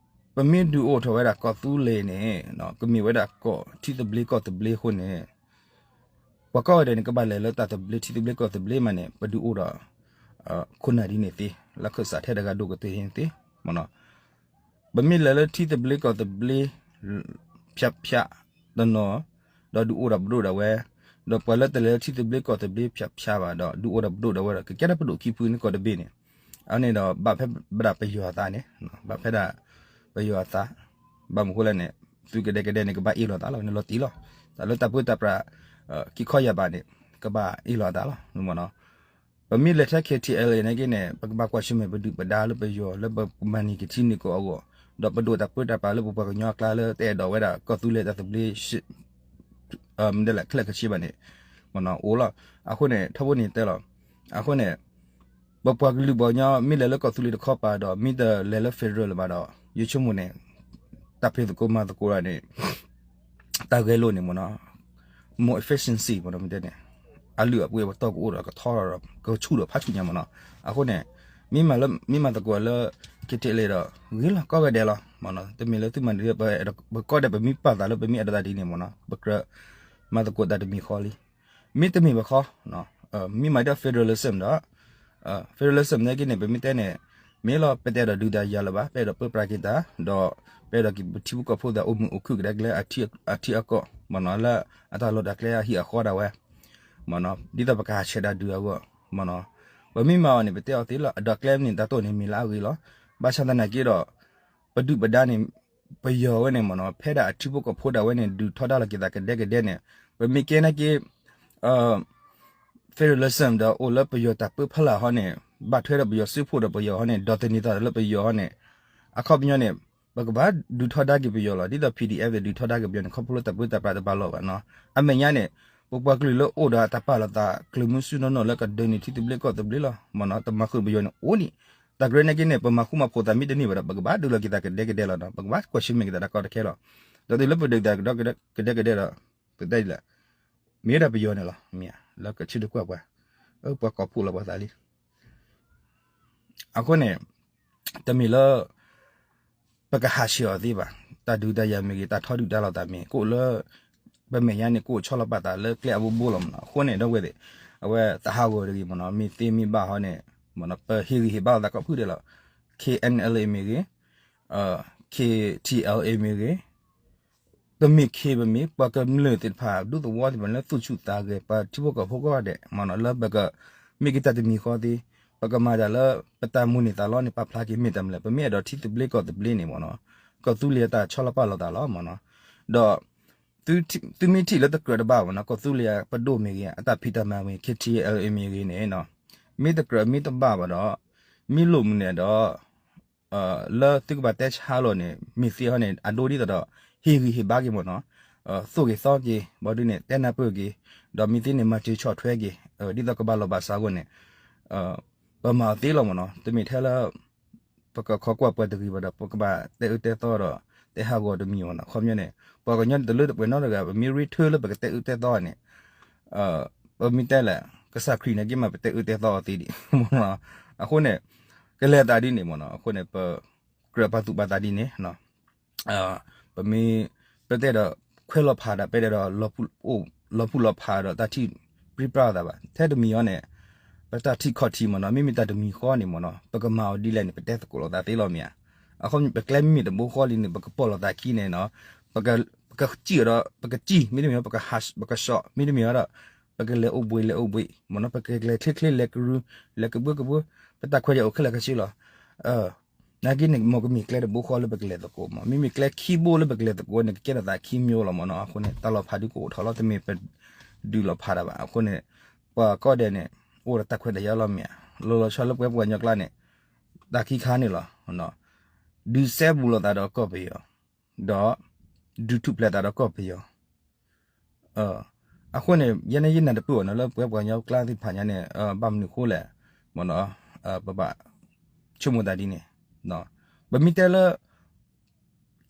ပမ့ၢ်ဒုးအိၣ်ထီၣ်ဝဲဒၣ်ကီၢ်သူလ့ၤန့ၣ် ကမ့ၢ်ဝဲဒၣ်ကီၢ်ထံသဘျ့ကီၢ်သဘျ့အဃိန့ၣ် ပှၤကိးဂၤဒဲးန့ၣ် ကဘၣ်လဲၤလၢတၢ်သဘျ့ထံသဘျ့ကီၢ်သဘျ့မးန့ၣ် ပဒုးအိၣ်ဒီး ခိၣ်နၢ်ဒ်န့ၣ်သ့ လၢခၢၣ်စးထဲတဂၤဒိၣ်ကတၢၢ်န့ၣ်သ့မနီၤ ပမ့ၢ်လဲၤလၢထံသဘျ့ကီၢ်သဘျ့ ဖၠးဖၠးတနီၤ ဒီးဒုးအိၣ်ဒီးပဒိၣ်ဒၣ်ဝဲ ဒီးပှၤလၢတလဲၤလၢထံသဘျ့ကီၢ်သဘျ့ဖၠးဖၠးဘၣ်ဒီး ဒုးအိၣ်ဒီးပဒိၣ်ဒၣ်ဝဲဒီး ကကဲထီၣ်ပဒိၣ်ခံဖုန့ၣ်ကီၢ်တဘ့ၣ်န့ၣ် အန့ၣ်ဒီးဘၣ်ဖဲဒၣ်ပယီၤအသးန့ၣ် ဘၣ်ဖဲဒၣ် ပယီၤအသး ဘၣ်မနုၤဃိလဲၣ်န့ၣ် သုးကဒဲကဒဲန့ၣ် ကဘၣ်အ့ၣ်လိာ်သးလီၤ နလီၤတံၢ်လီၤ တၢ်လၢတၢ်ပၢတၢ်ပြး ခံခီယၢ်ဘးန့ၣ် ကဘၣ်အ့ၣ်လိာ်အသးလီၤ မနီၤ ပမ့ၢ်လဲၤထဲ K T L A နာ်က့န့ၣ် ပကဘၣ်ကွၢ်ဆၢၣ်မဲာ်ပဒုၣ်ပဒါလၢပယီၤလၢပမၤန့ၢ်က့ၤထံန့ၢ်ကီၢ်အဂီၢ် ဒီးပဒိၣ်တၢ်ပၢတၢ်ပြးလၢပပှၤကညီအကျါလၢတအဲၣ်ဒိးဝဲဒၣ်ကီၢ်သူလ့ၤတၢ်သဘျ့ မ့ၢ်ဒ်လဲၣ် ခဲလၢာ်ခဲဆ့ဘၣ်န့ၣ် မနီၤအိၣ်လီၤ အဃိန့ၣ် ထီဘိန့ၣ်တဲလီၤ အဃိန့ၣ် ပပှၤကလုာ်ပှၤကညီမ့ၢ်လဲၤလၢကီၢ်သူလ့ၤတခီပၤဒီး မ့ၢ်တလဲၤလၢ federal လၢၤဘၣ်ဒီး ယဆိကမိၣ်န့ၣ် တၢ်ဖံးသကိးမၤသကိးတၢ်န့ၣ် တၢ်ဂဲၤလိာ်န့ၣ်မနီၤ more efficiency မနီၤ မ့ၢ်တဲန့ၣ် အလုၢ်အပှ့ၤအပတီၢ်ကအိၣ်ဒီးကထီဒီး ကဆူၣ်ဒီးဖးဆူၣ်ညါမနီၤ အဃိန့ၣ် မ့ၢ်မၤလၢ မ့ၢ်မၤသကိးလၢ K T L A ဒီး ဂ့ၤလီၤ ကိးဂၤဒဲးလီၤ မနီၤ တမ့ၢ်လၢသုမၤဒ် ပ ပကိးဂၤဒဲး ပမ့ၢ်ပာ်သးလၢပမ့ၢ်အဲၣ်ဒိးတၢ်ဒ်န့ၣ်မနီၤ ပကြၢးမၤသကိးတၢ်တမံၤဃီလံ မ့တမ့ၢ်ဘၣ်ဃီ မ့ၢ်မၤဒ် federalism ဒီး federalism နာ်က့န့ၣ် ပမ့ၢ်တဲန့ၣ် မ့ၢ်လီၤ ပတအဲၣ်ဒိးဒုးတၢ်ယၤလၢၤဘၣ် ပအဲၣ်ဒိးပၢပြးက့ၤတၢ် ဒီး ပအဲၣ်ဒိးက့ၤပထံဖိကီၢ်ဖိသ့ၣ်အိၣ်မုာ်အိၣ်ခုၣ်ကဒါက့ၤလၢအထံအကီၢ် မနီၤ လၢအတၢ်လီၢ်တၢ်ကျဲအဟံၣ်အဃီဒၣ်ဝဲ မနီၤ ဒ်သိးပကဟးဆှဲးတၢ်ဒုးအဂီၢ် မနီၤ ပမ့ၢ်မၤအီၤန့ၣ် ပတဲအီၤသ့လီၤ အဒိးကျဲမ့ၢ်န့ၣ် တၢ်တိၢ်န့ၣ်မ့ၢ်လၢအဂ့ၤလီၤ ဘၣ်ဆၣ်သနာ်က့ဒီး ပဒုၣ်ပဒါန့ၣ် ပယီၤဝဲန့ၣ်မနီၤ ဖဲဒၣ်အထံဖိကီၢ်ဖိဒၣ်ဝဲန့ၣ် ဒုးထီဒါလိာ်က့ၤသးကဒဲကဒဲန့ၣ် ပမ့ၢ်ကဲနာ်က့ federalism ဒီးအိၣ်လၢပယီၤတၢ်ပၢဖီလာ်ဟီန့ၣ် ဘၣ်ထွဲဒီးပယီၤစုဖှိၣ်ဒီးပယီၤဟီန့ၣ် ဒီးသန့ၤသးလၢပယီၤဟီန့ၣ် အခီပညီန့ၣ် ပကဘၣ်ဒုးထီဒါက့ၤပယီၤလီၤ ဒ်သိး P D F သ့ၣ်ဒုးထီဒါက့ၤပယီၤန့ၣ် ခီဖျိလၢတၢ်ပၢတၢ်ပြးတဘၣ်လီၤဘၣ်နီၤ အမဲာ်ညါန့ၣ် ပပှၤကလုာ်လၢအိၣ်ဒီးတၢ်ပာ်လီၤသး ကျၢၤမုဆူနီၢ်နီၢ်လၢကဒုးန့ၢ်ထံသဘျ့ကီၢ်သဘျ့လီၤ မနီၤ တမၤဃုာ်ပယီၤန့ၣ်အိၣ်ဒံး တၢ်ကရၢနာ်က့န့ၣ် ပမၤဃူမၤဖိးသးမ့ၢ်တန့ၢ်ဘၣ်ဒီး ပကဘၣ်ဒုးလိာ်က့ၤသးကဒဲကဒဲလီၤနီၤ ပကဘၣ်ကွၢ်ဆၢၣ်မဲာ်က့ၤသးတၢ်ကီတခဲလီၤ ဒီးတုၤလၢပဒုးသးကဒီးကဒဲကဒဲဒီး ပတဲဒ်လဲၣ် မ့ၢ်ဝဲဒၣ်ပယီၤန့ၣ်လီၤ မ့ၢ်ဧါ လၢကဆၢထၢၣ်ကွၢ်ပှၤ ပှၤကိးဖှိၣ်လီၤပှၤသးလံ အဃိန့ၣ် တမ့ၢ်လၢ ပကဟးဆှဲးအီၤသ့ဘၣ် တၢ်ဒုးတၢ်ယၤမ့ၢ်ဂ့ၤ တၢ်ထီဒုၣ်ဒါလိာ်သးမ့ၢ် ကအိၣ်လၢ ပမဲာ်ညါန့ၣ် ကအိၣ်ဆီလီၤပာ်သးလၢကျဲအဘိဘိလီၤမနီၤ အဃိန့ၣ် ဒီပုၢ်ဝဲၢ်သ့ၣ် အဝဲသဟးဂီၤတဂ့ၤမနီၤ မ့ၢ်သ့မ့ၢ်ဘၣ်ဟီန့ၣ် မနီၤ ပဟ့ၣ်ဂံၢ်ဟ့ၣ်ဘါလိာ်သးကိးဖုဒဲးလီၤ K N L A မ့ၢ်ဂ့ၤ K T L A မ့ၢ်ဂ့ၤ တမ့ၢ်ခ့ပမ့ၢ် ပှၤကမျၢၢ်သ့ၣ်တဖၣ် ဒူသဝီသ့ၣ်တဖၣ်လၢသူၣ်ဆူၣ်သးဂဲၤ ပှၤထံဖိကီၢ်ဖိကိးဂၤဒဲး မနီၤ လၢပက မ့ၢ်က့ၤတၢ်တမံၤဃီသ့ ပကမၤတၢ်လၢ ပတၢ်မိၣ်န့ၢ်သးလီန့ၣ် ပာ်ဖျါက့ၤမ့ၢ်တၢ်မနုၤလဲၣ် ပမ့ၢ်အဲၣ်ဒိးထံသဘျ့ကီၢ်သဘျ့န့ၣ်မနီၤ ကီၢ်သူလ့ၤအတၢ်ဆီလီၤပာ်လိာ်သးလီၤမနီၤ ဒီး သုမ့ၢ်ထံၣ်လၢတကြၢးတဘၣ်မနီၤ ကီၢ်သူလ့ၤပဒိၣ်မ့ၢ်ဂ့ၤ အတၢ်ဖံးတၢ်မၤမ့ၢ် K T L A မ့ၢ်ဂ့ၤန့ၣ် မ့ၢ်တကြၢးမ့ၢ်တဘၣ်ဘၣ်ဒီး မ့ၢ်လိၣ်မနုၤဒီး လၢသုကဘၣ်တဲဆါလိာ်န့ၣ် မ့ၢ်သ့ဟီန့ၣ် အဒိဒ်သိးဒီး ဟ့ၣ်ဂံၢ်ဟ့ၣ်ဘါက့ၤမနီၤ သိၣ်က့ၤသီက့ၤ ဘၣ်ဒုးန့ၣ် တဲနၢ်ပၢၢ်က့ၤ ဒီးမ့ၢ်သ့န့ၣ် မၤစၢၤဆီၣ်ထွဲက့ၤ ဒ်သိးကဘၣ်လီၤဘၣ်စးအဂီၢ်န့ၣ် ပမၤအီၤသ့လီၤမနီၤ တမ့ၢ်ထဲလၢ ပကခိးကွၢ်ပှၤတဂ့ၤဘၣ်ဒီး ပကဘၣ်တဲအၢတဲသီဒီး တဲဟးဂီၤတမံၤမနီၤ အခီပညီန့ၣ် ပှၤကညီန့ၣ်တလၢတပှဲၤနီတဂၤ ပမ့ၢ်ရ့ထၢလၢပကတဲအၢတဲသီန့ၣ် ပမ့ၢ်တဲလဲၣ် ကစၢ်ခရံာ်န့ၣ်က့မး ပတဲအၢတဲသီအီၤသ့ဒံး အဃိန့ၣ် ကလဲၤသးဒ်န့ၣ်မနီၤ အဃိန့ၣ် ပကြၢးပာ်သူၣ်ပာ်သးဒ်န့ၣ် ပမ့ၢ် ပတဲဒီး ခွဲးလီၤဖးဒီး ပတဲဒီး လီၤဖုၣ်လီၤဖးဒီးတၢ်ထံၣ်ပြံပြါသးဘၣ် ထဲတမံၤအီၤန့ၣ် ပတၢ်ထံၣ်ခီၣ်ထံးမနီၤ မ့မ့ၢ်တၢ်တမံၤဃီန့ၣ်မနီၤ ပကမၤအီၤဒ်လဲၣ်န့ၣ် ပတဲသကိးလိာ်သးသ့လီၤမ့ၢ်ဧါ အခီပညီ ပကျဲမ့ၢ်တဘိဃီလံန့ၣ် ပကပိာ်လိာ်သးခံန့ၣ်နီၤ ပက ပ ကစံၣ်အီၤဒီး ပကစံၣ် မ့တမ့ၢ် ပကဟး ပကဆှီ မ့တမ့ၢ်ဒီး ပကလဲၤအိၣ်ဘှံးလဲၤအိၣ်ဘှံး မ့ၢ်နီၤ ပကလဲၤချ့ချ့လဲၤကရူ လဲၤကဘှ့ကဘှ့ ပတၢ်ခွဲးယာ်အိၣ်ခဲလၢာ်ခဲဆ့လီၤ. နာ်က့န့ၣ် မ့ၢ်ကမ့ၢ်ကျဲတဘိဃီလၢပကလဲၤသကိးမး မ့မ့ၢ်ကျဲခံဘိလၢပကလဲၤသကိးန့ၣ် ကကဲထီၣ်သးခံမျိုးလီၤမ့ၢ်နီၤ. အဃိန့ၣ် တၢ်လီၤဖးဒုကအိၣ်ထီၣ်လီၤ တမ့ၢ်ပဒုးလီၤဖးတၢ်ဘၣ်. အဃိန့ၣ် ပှၤကိးဂၤဒဲးန့ၣ် အိၣ်ဒီးတၢ်ခွဲးတၢ်ယာ်လီၤမ့ၢ်ဧါ. လီၤလီၤဆီဆီလၢပှၤ ပှၤကညီကျါန့ၣ် တၢ်ခံခါန့ၣ်လီၤ ဒုးစဲဘူးလိာ်သးဒီးကီၢ်ပယီၤ ဒီး ဒုးထူၣ်ဖျဲးသးဒီးကီၢ်ပယီၤ အဃိန့ၣ် ယဲန့ၣ်ယနၢ်တပၢၢ်ဘၣ်နီၤ လၢပှၤ ပှၤကညီကျါသ့ၣ်တဖၣ်ညါန့ၣ် ဘၣ်မနုၤဃိလဲၣ် မ့ၢ်နီၤ ပဘၣ်ဆိကမိၣ်သးဒ်န့ၣ် ပမ့ၢ်တဲလၢ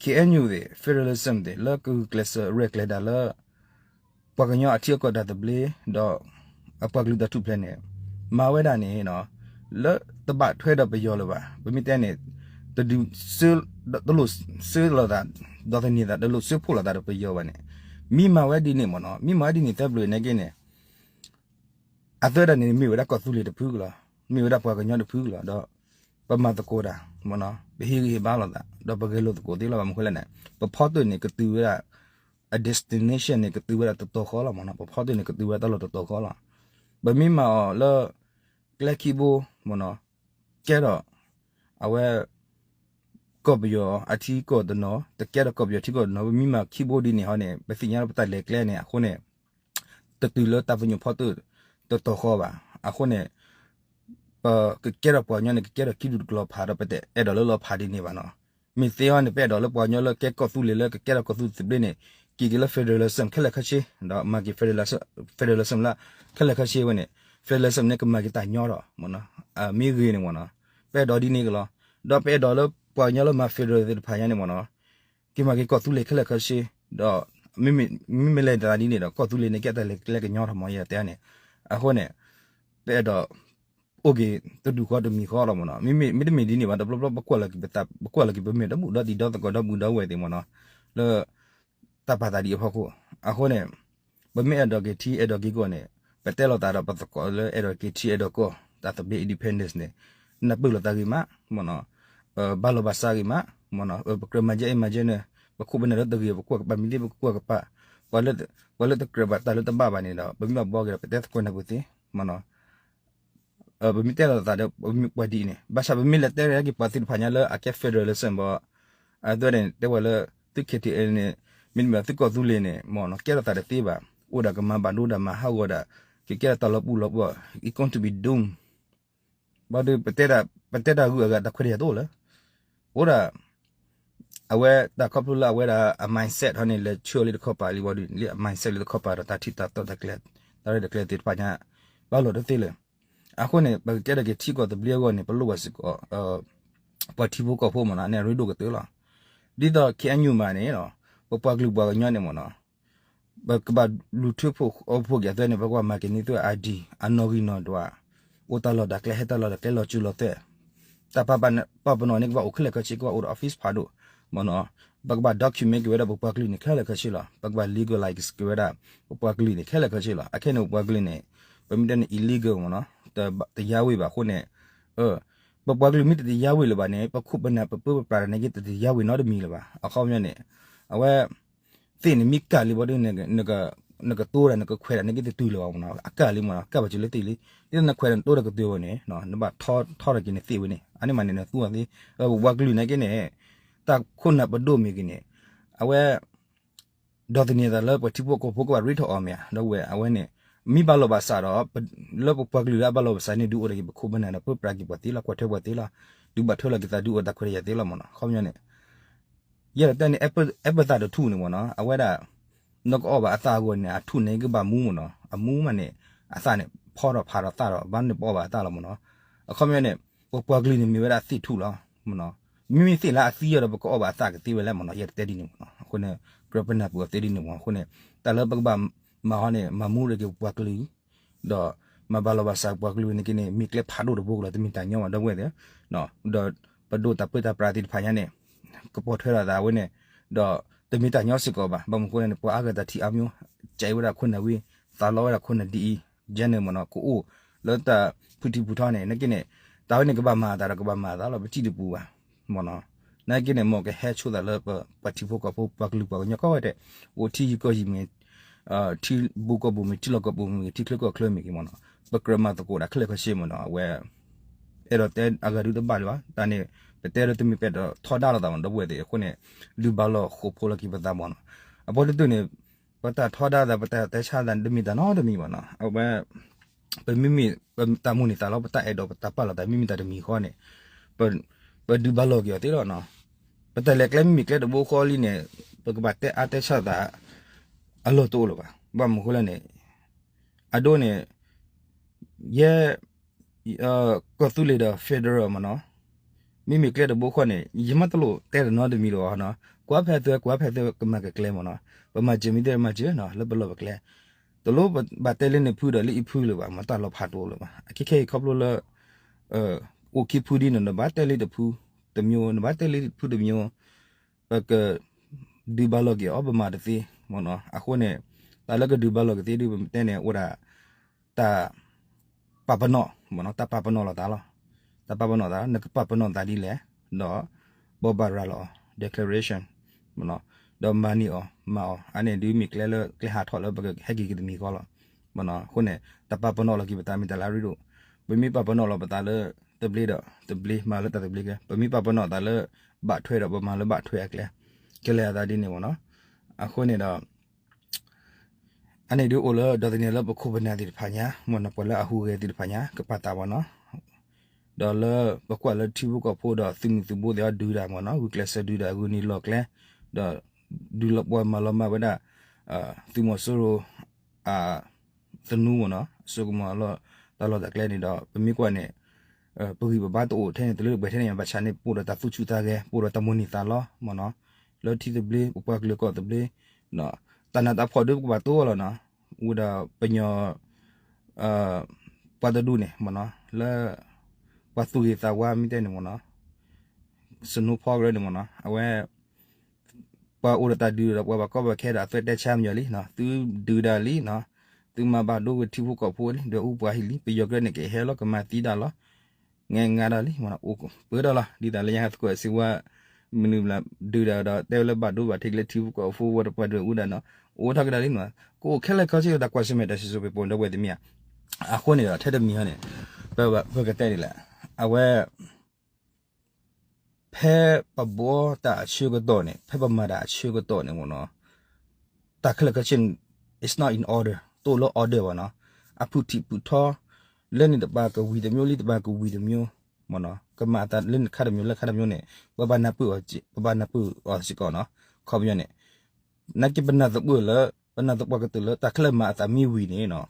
ခ့ၣ်အဲၣ်ယူၣ်သ့ၣ် federalism သ့ၣ် လၢကဂုာ်ကျဲးစၢးရဲၣ်ကျဲၤတၢ်လၢ ပှၤကညီအထံအကီၢ်တၢ်သဘျ့ ဒီး အပှၤကလုာ်တၢ်ထူၣ်ဖျဲးန့ၣ် မၤဝဲဒၣ်န့ၣ် လၢတဘၣ်ထွဲဒီးပယီၤလၢၤဘၣ်. ပမ့ၢ်တဲန့ၣ် တဒုး တလိၣ်စၢလိာ်သး ဒီးသန့ၤသး တလိၣ်စၢဖှိၣ်လိာ်သးဒီးပယီၤဘၣ်န့ၣ် မ့ၢ်မၤဝဲဒ်န့ၣ်မ့ၢ်နီၤ မ့ၢ်မၤဝဲဒ်န့ၣ်သၢဘျုးနာ်က့န့ၣ် အသၢဒၣ်န့ၣ် မ့ၢ်ဝဲဒၣ်ကီၢ်သူလ့ၤတဖုလီၤ. မ့ၢ်ဝဲဒၣ်ပှၤကညီတဖုလီၤ. ဒီးပမၤသကိးတၢ် မ့ၢ်နီၤ ပဟ့ၣ်ဂံၢ်ဟ့ၣ်ဘါလိာ်သး ဒီးပဂဲၤလိာ်သကိးသ့လီၤ. ဘၣ်မနုၤဃိလဲၣ်န့ၣ် ပဖီတၢၣ်န့ၣ် ကတုၤဝဲဒၣ် အ destination န့ၣ် ကတုၤဝဲဒၣ်တတီၤဃီလီၤမ့ၢ်နီၤ. ပဖီတၢၣ်န့ၣ် ကတုၤဝဲဒၣ်တၢ်လီၢ်တတီၤဃီလီၤ. ပမ့ၢ်မၤအီၤလၢ ကျဲခံဘိ မ့ၢ်နီၤ ကဲထီၣ် အဝဲ ကီၢ်ပယီၤအထံကီၢ်တနီၤ တကဲထီၣ်ကီၢ်ပယီၤထံကီၢ်တနီၤ ပမ့ၢ်မၤခံဘိဒ်န့ၣ်ဟီန့ၣ် ပသ့ၣ်ညါလၢပတၢ်လဲၤကျဲန့ၣ် အဃိန့ၣ် တတုၤလၢတၢ်ပညိၣ်ဖီတၢၣ်တတီၤဃီဘၣ်. အဃိန့ၣ် ပကကဲထီၣ်ပှၤကညီန့ၣ် ကကဲထီၣ်ခံဒူၣ်တကျိၤဖးဒီး ပတအဲၣ်ဒိးလၢလီၤဖးဒ်န့ၣ်ဘၣ်နီၤ. မ့ၢ်သ့အီၤန့ၣ် ပအဲၣ်ဒိးလၢပှၤကညီလၢကဲကီၢ်သူလ့ၤလၢကကဲထီၣ်ကီၢ်သူလ့ၤသဘျ့န့ၣ် က့ၤက့ၤလၢ federalism ခဲလၢာ်ခဲဆ့ ဒီးမၤက့ၤ federalism လၢ ခဲလၢာ်ခဲဆ့ဝဲန့ၣ် federalism န့ၣ် ကမၤက့ၤတၢ်ညီထီၣ်မ့ၢ်နီၤ. မ့ၢ်ဂ့ၤန့ၣ်မ့ၢ်နီၤ ပအဲၣ်ဒိးဒ်န့ၣ်ကလီၤ. ဒီးပအဲၣ်ဒိးလၢပှၤကညီလၢမၤ federal သ့ၣ်တဖၣ်ညါန့ၣ်မ့ၢ်နီၤ က့ၤမၤက့ၤကီၢ်သူလ့ၤခဲလၢာ်ခဲဆ့ ဒီး မ့မ့ၢ်လဲၤတၢ်ဒ်န့ၣ်ဒီး ကီၢ်သူလ့ၤန့ၣ် ကဲတၢ်လဲၤကျဲကညီထီၣ်မ့ၢ်ယတဲန့ၣ်. အဃိန့ၣ် ပအဲၣ်ဒိး အိၣ်က့ၤတဒူၣ်ဃီတမံၤဃီလီၤမ့ၢ်နီၤ. မ့မ့ၢ်တမ့ၢ်ဒ်န့ၣ်ဘၣ် တဘျီဘျီပကွၢ်လီၤက့ၤပသး ပကွၢ်လီၤက့ၤပမ့ၢ်ဒီမုၣ်ဒီဒံးဒီသကိးဒီပုၢ်ဒီဝဲၢ်သ့ၣ်မ့ၢ်နီၤ လၢ တၢ်ပာ်သးဒ်အဖီခိၣ်. အဃိန့ၣ် ပမ့ၢ်အဲၣ်ဒိးက့ၤထံအဲၣ်ဒိးက့ၤကီၢ်န့ၣ် ပတဲလိာ်သးဒီးပသကိးလၢအဲၣ်ဒိးက့ၤထံအဲၣ်ဒိးကီၢ် တၢ်သဘျ့ independence န့ၣ် နၢ်ပၢၢ်လိာ်သးဂ့ၤမး မ့ၢ်နီၤ ဘၣ်လီၤဘၣ်စးဂ့ၤမး မ့ၢ်နီၤ ပကြၢးမၤကဲအ့ၣ်မၤကဲန့ၣ် ပခိၣ်ပနၢ်လၢတဂ့ၤ ပကွၢ်ကပၤမ့ၢ်သ့ ပကကွၢ်ကပၤ ပှၤလၢတကြၢးဘၣ်တၢ်လၢတဘၣ်ဘၣ်န့ၣ်ဒီး ပမ့ၢ်ဘၣ်ဘှီက့ၤဒီး ပတဲသကိးနၢ်ပူၤသ့ မ့ၢ်နီၤ ပမ့ၢ်တဲလိာ်သးဒီး ပမ့ၢ်ပှၤဒ်အံၤန့ၣ် ဘၣ်ဆၣ်ပမ့ၢ်လဲၤတဲက့ၤပှၤသ့ၣ်တဖၣ်ညါလၢအကဲ federalism ဘၣ် အဝဲန့ၣ် တဲဝဲလၢ သု K T L န့ၣ် မ့တမ့ၢ်သုကီၢ်သူလ့ၤန့ၣ် မ့ၢ်နီၤ ကဲထီၣ်သးတသ့ဘၣ် အိၣ်ဒီးကမၤဘၣ်ဒိဒၣ်မၤဟးဂီၤဒၣ် ကကဲထီၣ်တၢ်လီၤပူၤလီၤပှီၢ် it's going to be doomed ဘၣ်ဒီး ပတဲတၢ်ဂုၤအဂၤတၢ်ခွဲးတၢ်ယာ်တအိၣ်လၢၤ အိၣ်ဒၣ် အဝဲတၢ်ခီဖျိလၢအဝဲဒၣ်အ mindset ဟီန့ၣ် လဲၤဆှၢလၢတခီပၤလံဘၣ်ဒီး လၢအ mindset လၢတခီပၤဒီး တၢ်ထံၣ်တၢ်တီတၢ်ကျဲ တၢ်ရဲၣ်တၢ်ကျဲၤသ့ၣ်တဖၣ်ညါ ဘၣ်လီၤတသ့လၢၤ အဃိန့ၣ် ပကကဲထီၣ်က့ၤထံကီၢ်သဘျ့အဂီၢ်န့ၣ် ပလိၣ်ဘၣ်စ့ၢ်ကီး ပှၤထံဖိကီၢ်ဖိမ့ၢ်နီၤ န့ၣ်အရ့ဒိၣ်ကတၢၢ်လီၤ. ဒ်သိး K N U မးန့ၣ် ပပှၤကလုာ်ပှၤကညီန့ၣ်မ့ၢ်နီၤ ပကဘၣ်လူၤထွဲဖိအိၣ်ဖိက့ၤအသးန့ၣ် ပကဘၣ်မၤက့ၤန့ၢ်သု I D အနီၣ်ဂံၢ်နီၣ်ဒွး အိၣ်တၢ်လီၢ်တၢ်ကျဲ ဟဲတၢ်လီၢ်တၢ်ကျဲ လီၤစၢၤလီၤသွဲၣ် တၢ်ပာ်ပနီၣ်န့ၣ် ကဘၣ်အိၣ်ခဲလၢာ်ခဲဆ့ ကဘၣ်အိၣ်ဒီး office ဖးဒိၣ် မ့ၢ်နီၤ ပကဘၣ် document က့ၤဝဲဒၣ်ပပှၤကလုာ်န့ၣ် ခဲလၢာ်ခဲဆ့လီၤ. ပကဘၣ် legalize က့ၤဝဲဒၣ် ပပှၤကလုာ်န့ၣ် ခဲလၢာ်ခဲဆ့လီၤ. အခဲန့ၣ် ပပှၤကလုာ်န့ၣ် ပမ့ၢ်တဲန့ၣ် illegal မ့ၢ်နီၤ တတရားဝင်ဘၣ်အဃိန့ၣ် ပပှၤကလုာ်မ့ၢ်တတရားဝင်လၢၤဘၣ်န့ၣ် ပခိၣ်ပနၢ်ပပၢပပျၢ်တၢ်န့ၣ်က့ၤ တတရားဝင်နီတမံၤလၢၤဘၣ်. အခီပညီန့ၣ် အဝဲ သ့ၣ်န့ၣ်မ့ၢ်ကၢ်လံဘၣ်ဒီး နကတိၤတၢ်နကခွဲးတၢ်န့ၣ်က့ၤတတုၤလၢၤဘၣ်မ့ၢ်နီၤ အကၢ်လံမ့ၢ်နီၤ ကၢ်ဘၣ်စၢၤလၢသ့ၣ်လံ ဒ်သိးနခွဲးတၢ်နတိၤတၢ်ကတုၤဝဲန့ၣ် နဘၣ်ထီထီၣ်က့ၤနသ့ၣ်ဝဲန့ၣ် အန့ၣ်မးန့ၣ် နသူအီၤသ့ ပပှၤကလုာ်န့ၣ်က့ၤန့ၣ် တၢ်ခိၣ်နၢ်ပဒိၣ်မ့ၢ်ဂ့ၤန့ၣ် အဝဲ ဒီးသန့ၤသးလၢပှၤထံဖိကီၢ်ဖိကဘၣ်ရ့ထီၣ်အီၤမ့ၢ်ဧါ ဒီးဝဲအဝဲန့ၣ် မ့ၢ်ဘၣ်လီၤဘၣ်စးဒီး လၢပပှၤကလုာ်လၢအဘၣ်လီၤဘၣ်စးန့ၣ် ဒုးအိၣ်ဒီးက့ၤပခိၣ်ပနၢ်ဒီး ပၢပြးက့ၤပှၤသ့လီၤ ကွၢ်ထွဲပှၤသ့လီၤ ဒုးဘၣ်ထွဲလီၤက့ၤသး ဒုးအိၣ်တၢ်ခွဲးတၢ်ယာ်သ့လီၤမ့ၢ်နီၤ အခီပညီန့ၣ် ယဲဒၣ်တဲန့ၣ် အဲၣ်ပသၣ်တထူၣ်န့ၣ်မ့ၢ်နီၤ အဝဲဒၣ် နကအီၣ်ဘၣ်အသၣ်အဂီၢ်န့ၣ် အထူၣ်န့ၣ်ကဘၣ်မူမ့ၢ်နီၤ အမူမးန့ၣ် အသၣ်န့ၣ် ဖီထီၣ်ဖးထီၣ်သၣ်ဒီး ဘၣ်န့ၣ်ပအီၣ်ဘၣ်အသၣ်လီၤမ့ၢ်နီၤ အခီပညီန့ၣ် ပပှၤကလုာ်န့ၣ်မ့ၢ်ဝဲဒၣ်သ့ၣ်ထူၣ်လီၤမ့ၢ်နီၤ မ့မ့ၢ်သ့ၣ်လၢအသံအီၤဒီး ပကအီၣ်ဘၣ်အသၣ်ကသ့ဝဲလဲၣ်မ့ၢ်နီၤ ယဲဒၣ်တဲဒ်န့ၣ်မ့ၢ်နီၤ အဃိန့ၣ် ကြၢးပနၢ်ပၢၢ်အီၤသ့ဒ်န့ၣ်မ့ၢ်နီၤ အဃိန့ၣ် တၢ်လၢပကဘၣ်မၤဟီန့ၣ် မၤမူဒီးက့ၤပပှၤကလုာ် ဒီးမၤဘၣ်လီၤဘၣ်စးပှၤကလုာ်န့ၣ်က့ၤန့ၣ် မ့ၢ်ကျဲဖးဒိၣ်တဘိကလီၤ တမ့ၢ်တၢ်ညီဘၣ်ဒီပုၢ်ဝဲၢ်သ့ၣ်, ဒီးပဒိၣ်တၢ်ပၢတၢ်ပြးသ့ၣ်တဖၣ်ညါန့ၣ် ကပိာ်ထွဲလိာ်သးဝဲန့ၣ်, ဒီးတမ့ၢ်တၢ်ညီစ့ၢ်ကီးဘၣ်, ဘၣ်မနုၤအဃိန့ၣ် ပှၤအါဂၤတၢ်ထံၣ်အါမျိုး, ကဲဝဲဒၣ်ခိၣ်နၢ်ဝံၤ, သးလီဝဲဒၣ်ခိၣ်နၢ်ဒ်အံၤ, ယဲန့ၣ်မ့ၢ်နီၤ ကအိၣ်လၢတၢ်ဖုထံဖုထီန့ၣ် နက့ၤန့ၣ် တၢ်ဝဲန့ၣ်ကဘၣ်မၤအသးဒီးကဘၣ်မၤအသးလီၤ ပထံၣ်တပူၤဘၣ်, မ့ၢ်နီၤ, နာ်က့န့ၣ် မ်ကဟဲဆိသးလၢပှၤထံဖိကီၢ်ဖိ ပှၤကလုာ်ပှၤကညီကိးဂၤဒဲး, အိၣ်ထံယံၤကီၢ်ယံၤမ့ၢ်ဂ့ၤ, ထံဘူကီၢ်ဘူမ့ၢ်ဂ့ၤ, ထံလီၢ်ကီၢ်ပူၤမ့ၢ်ဂ့ၤ, ထံချၢကီၢ်ချၢမ့ၢ်ဂ့ၤမ့ၢ်နီၤ, ပကြၢးမၤသကိးတၢ်ခဲလၢာ်ခဲဆ့မ့ၢ်နီၤ, အဝဲ အဲၣ်ဒိးတဲအဂၤဒုတဘၣ်လၢၤဘၣ်, တၢ်န့ၣ် ပတဲဒီးတမ့ၢ်ပအဲၣ်ဒိးထီဒါလိာ်သးမ့ၢ်နီၤ, ဒီပုၢ်ဝဲၢ်သ့ၣ်အဃိန့ၣ် ဒုးဘၣ်လီၢ်ဃိးဖိလီၤက့ၤပသးမ့ၢ်နီၤ, အပှၤတတုၤန့ၣ် ပတၢ်ထီဒါသး ပတၢ်တဲဆါသး တမ့ၢ်တၢ်နီတမံၤဘၣ်နီၤ, အဝဲ ပမ့မ့ၢ် ပတၢ်မိၣ်န့ၢ်သးလီၤ ပတၢ်အဲၣ်ဒိးပတၢ်ပာ်လီၤသး မ့မ့ၢ်တၢ်တမံၤဃီန့ၣ် ပဒုးဘၣ်လီၢ်က့ၤအီၤသ့လီၤနီၤ, ပတၢ်လဲၤကျဲမ့မ့ၢ်ကျဲတဘိဃီလံန့ၣ် ပကဘၣ်တဲအါတဲဆါသး အလီၢ်တအိၣ်လၢၤဘၣ်, ဘၣ်မနုၤဃိလဲၣ်န့ၣ် အဒိန့ၣ် ယဲ ကီၢ်သူလ့ၤဒီး federal မ့ၢ်နီၤ, မ့မ့ၢ်ကျဲတဘိဃီန့ၣ် ယမ့ၢ်တလိၣ်တဲတနီတမံၤလၢၤဘၣ်နီၤ, ကွၢ်ဖဲအသု ကွၢ်ဖဲအသုကမၤကကျဲမ့ၢ်နီၤ, ပမၤစၢၤမ့ၢ်တဲမၤစၢၤနီၤ လၢပလီၢ်ပကျဲ, တလိၣ်ဘၣ်တဲလၢန့ၣ်ဖုဒီးလၢအံၤဖုလၢၤဘၣ်, မ့ၢ်တၢ်လီၤဖးတအိၣ်လၢၤဘၣ်, အခဲခဲအံၤခီဖျိလၢ အိၣ်ခံဖုဒ်န့ၣ် နဘၣ်တဲလၢတဖုတမျိုး နဘၣ်တဲလၢတဖုတမျိုး ပက ဒုးဘၣ်လီၢ်က့ၤအီၤ ပမၤတသ့မ့ၢ်နီၤ, အဃိန့ၣ် တၢ်လၢကဒုးဘၣ်လီၢ်က့ၤသ့ဒုး ပတဲန့ၣ် အိၣ်ဒၣ် တၢ် ပာ်ပနီၣ်မ့ၢ်နီၤ, တၢ်ပာ်ပနီၣ်လီၤသးလီၤ, တၢ်ပာ်ပနီၣ်သး နကပာ်ပနီၣ်သးဒ်လဲၣ်, ဒီး ဘိးဘၣ်ရၤလီၤအီၤ declaration မ့ၢ်နီၤ, ဒီးမၤန့ၢ်အီၤ မၤအီၤ အန့ၣ်ဒုးမ့ၢ်ကျဲလၢကျဲဟးထီၣ်လၢပကဟဲက့ၤက့ၤတမံၤဃီလီၤ, မ့ၢ်နီၤ, အဃိန့ၣ် တၢ်ပာ်ပနီၣ်လီၤက့ၤပသးမ့ၢ်တၢ်လၢအရ့ဒိၣ်, ပမ့ၢ်ပာ်ပနီၣ်လီၤပသးလၢ သဘျ့ဒီး သဘျ့မၤလၢတၢ်သဘျ့ကဲ, ပမ့ၢ်ပာ်ပနီၣ်သးလၢ ဘၣ်ထွဲဒီး ပမၤလၢဘၣ်ထွဲအကျဲ, ကလဲၤအသးဒ်န့ၣ်မ့ၢ်နီၤ, အဃိန့ၣ်ဒီး အန့ၣ်ဒုးအိၣ်လၢ ဒီးသန့ၤလၢပခိၣ်ပနၢ်သ့ၣ်တဖၣ်ညါ, မ့ၢ်နီၤ ပှၤလၢအဟူးဂဲၤသ့ၣ်တဖၣ်ညါ ကပာ်သးမ့ၢ်နီၤ, ဒီးလၢပကွၢ်လၢထံဖိကီၢ်ဖိဒီးသုးမုၢ်သုးဘိသ့ၣ်အီၤဒုးတၢ်မ့ၢ်နီၤ, ဂုာ်ကျဲးစၢးဒုးတၢ် ဂုာ်န့ၢ်လီၢ်ကျဲ, ဒီး ဒုးလီၤပှီၢ်မၤလီၤမၢ်ဝဲဒၣ် သုးမီၤစိရိၤ သနူမ့ၢ်နီၤ, စိကမီၤလီၤ တၢ်လီၢ်တၢ်ကျဲန့ၣ်ဒီး ပမ့ၢ်ကွၢ်န့ၣ် ပဂံၢ်ပဘါတအိၣ်ထဲန့ၣ် တလၢတပှဲၤထဲန့ၣ် ဘၣ်ဆၣ်န့ၣ် ပအိၣ်ဒီးတၢ်သူၣ်ဆူၣ်သးဂဲၤ ပအိၣ်ဒီးတၢ်မိၣ်န့ၢ်သးလီမ့ၢ်နီၤ, လၢထံသဘျ့ ပပှၤကလုာ်ကီၢ်သဘျ့, တၢ်နးတၢ်ဖှီၣ်ဒုးပကဘၣ်တိလီၤနီၤ, ဝံၤဒီးပညီ ပှၤတဒူၣ်န့ၣ်မ့ၢ်နီၤ, လၢ ပှၤသူၣ်ဂ့ၤသးဝါမ့ၢ်တဲန့ၣ်မ့ၢ်နီၤ, စနိဖီကရၢန့ၣ်မ့ၢ်နီၤ, အဝဲ ပှၤအိၣ်ဒီးတၢ်ဒုးဒီး ပှၤဘၣ်ကီဘၣ်ခဲဒီး အသွဲတဲဆါမညီလံနီၤ, သုဒုးဒၣ်လံနီၤ, သုမၤဘၣ်ဒိဝဲထံဖိကီၢ်ဖိလံ, ဒွဲၣ်အူပှၤဟံၣ်လံ, ပယီၤကရၢန့ၣ် ကဟဲလီၤ ကမၤသံဒၣ်လီၤ, ငဲငါဒၣ်လံမ့ၢ်နီၤ, အိၣ်ပၢဒီးလီၤ, ဒ်သိးလၢညါသကိးစံးဝါ မနုၤဘျီ ဒုးဒၣ်ဒီး တဲဝဲလၢဘၣ်ဒိဘၣ်ထံးလၢထံဖိကီၢ်ဖိဝဲဒီးပှၤဒွဲၣ်အူဒၣ်နီၤ, အိၣ်ထီၣ်ကဒါလံမ့ၢ်နီၤ, ကအိၣ်ခဲလၢာ်ခဲဆ့ဒီး တၢ်ကွၢ်ဆၢၣ်မဲာ်တၢ်စံၣ်စိၤပ့ၤပိာ်ဒီပုၢ်ဝဲၢ်သ့ၣ်မ့ၢ်ဧါ, အဃိန့ၣ်ဒီး ထဲတမံၤဟီန့ၣ် ပကတဲဒ်လဲၣ်, အဝဲ ဖဲပဘှီတၢ်အဆၢကတီၢ်န့ၣ် ဖဲပမၤတၢ်အဆၢကတီၢ်န့ၣ်မ့ၢ်နီၤ, တၢ်ခဲလၢာ်ခဲဆ့ it's not in order တအိၣ်လၢ order ဘၣ်နီၤ, အဖုၣ်ထံၣ်ဖုၣ်ထီ လၢန့ၣ်တပၤကဝံၤတမျိုး လၢတပၤကဝံၤတမျိုး မ့ၢ်နီၤ, ကမၤအသးလၢနခါတမျိုး လၢခါတမျိုးန့ၣ် ပဘၣ်နၢ်ပၢၢ်အီၤစ့ၢ်ကီးနီၤ, ခီပညီန့ၣ် နာ်က့ပနၢ်သပှၢ်လၢ ပနၢ်သပှၢ်ကတၢၢ်လၢတၢ်ခဲလၢာ်မၤအသးမ့ၢ်ဝံၤန့ၣ်နီၤ,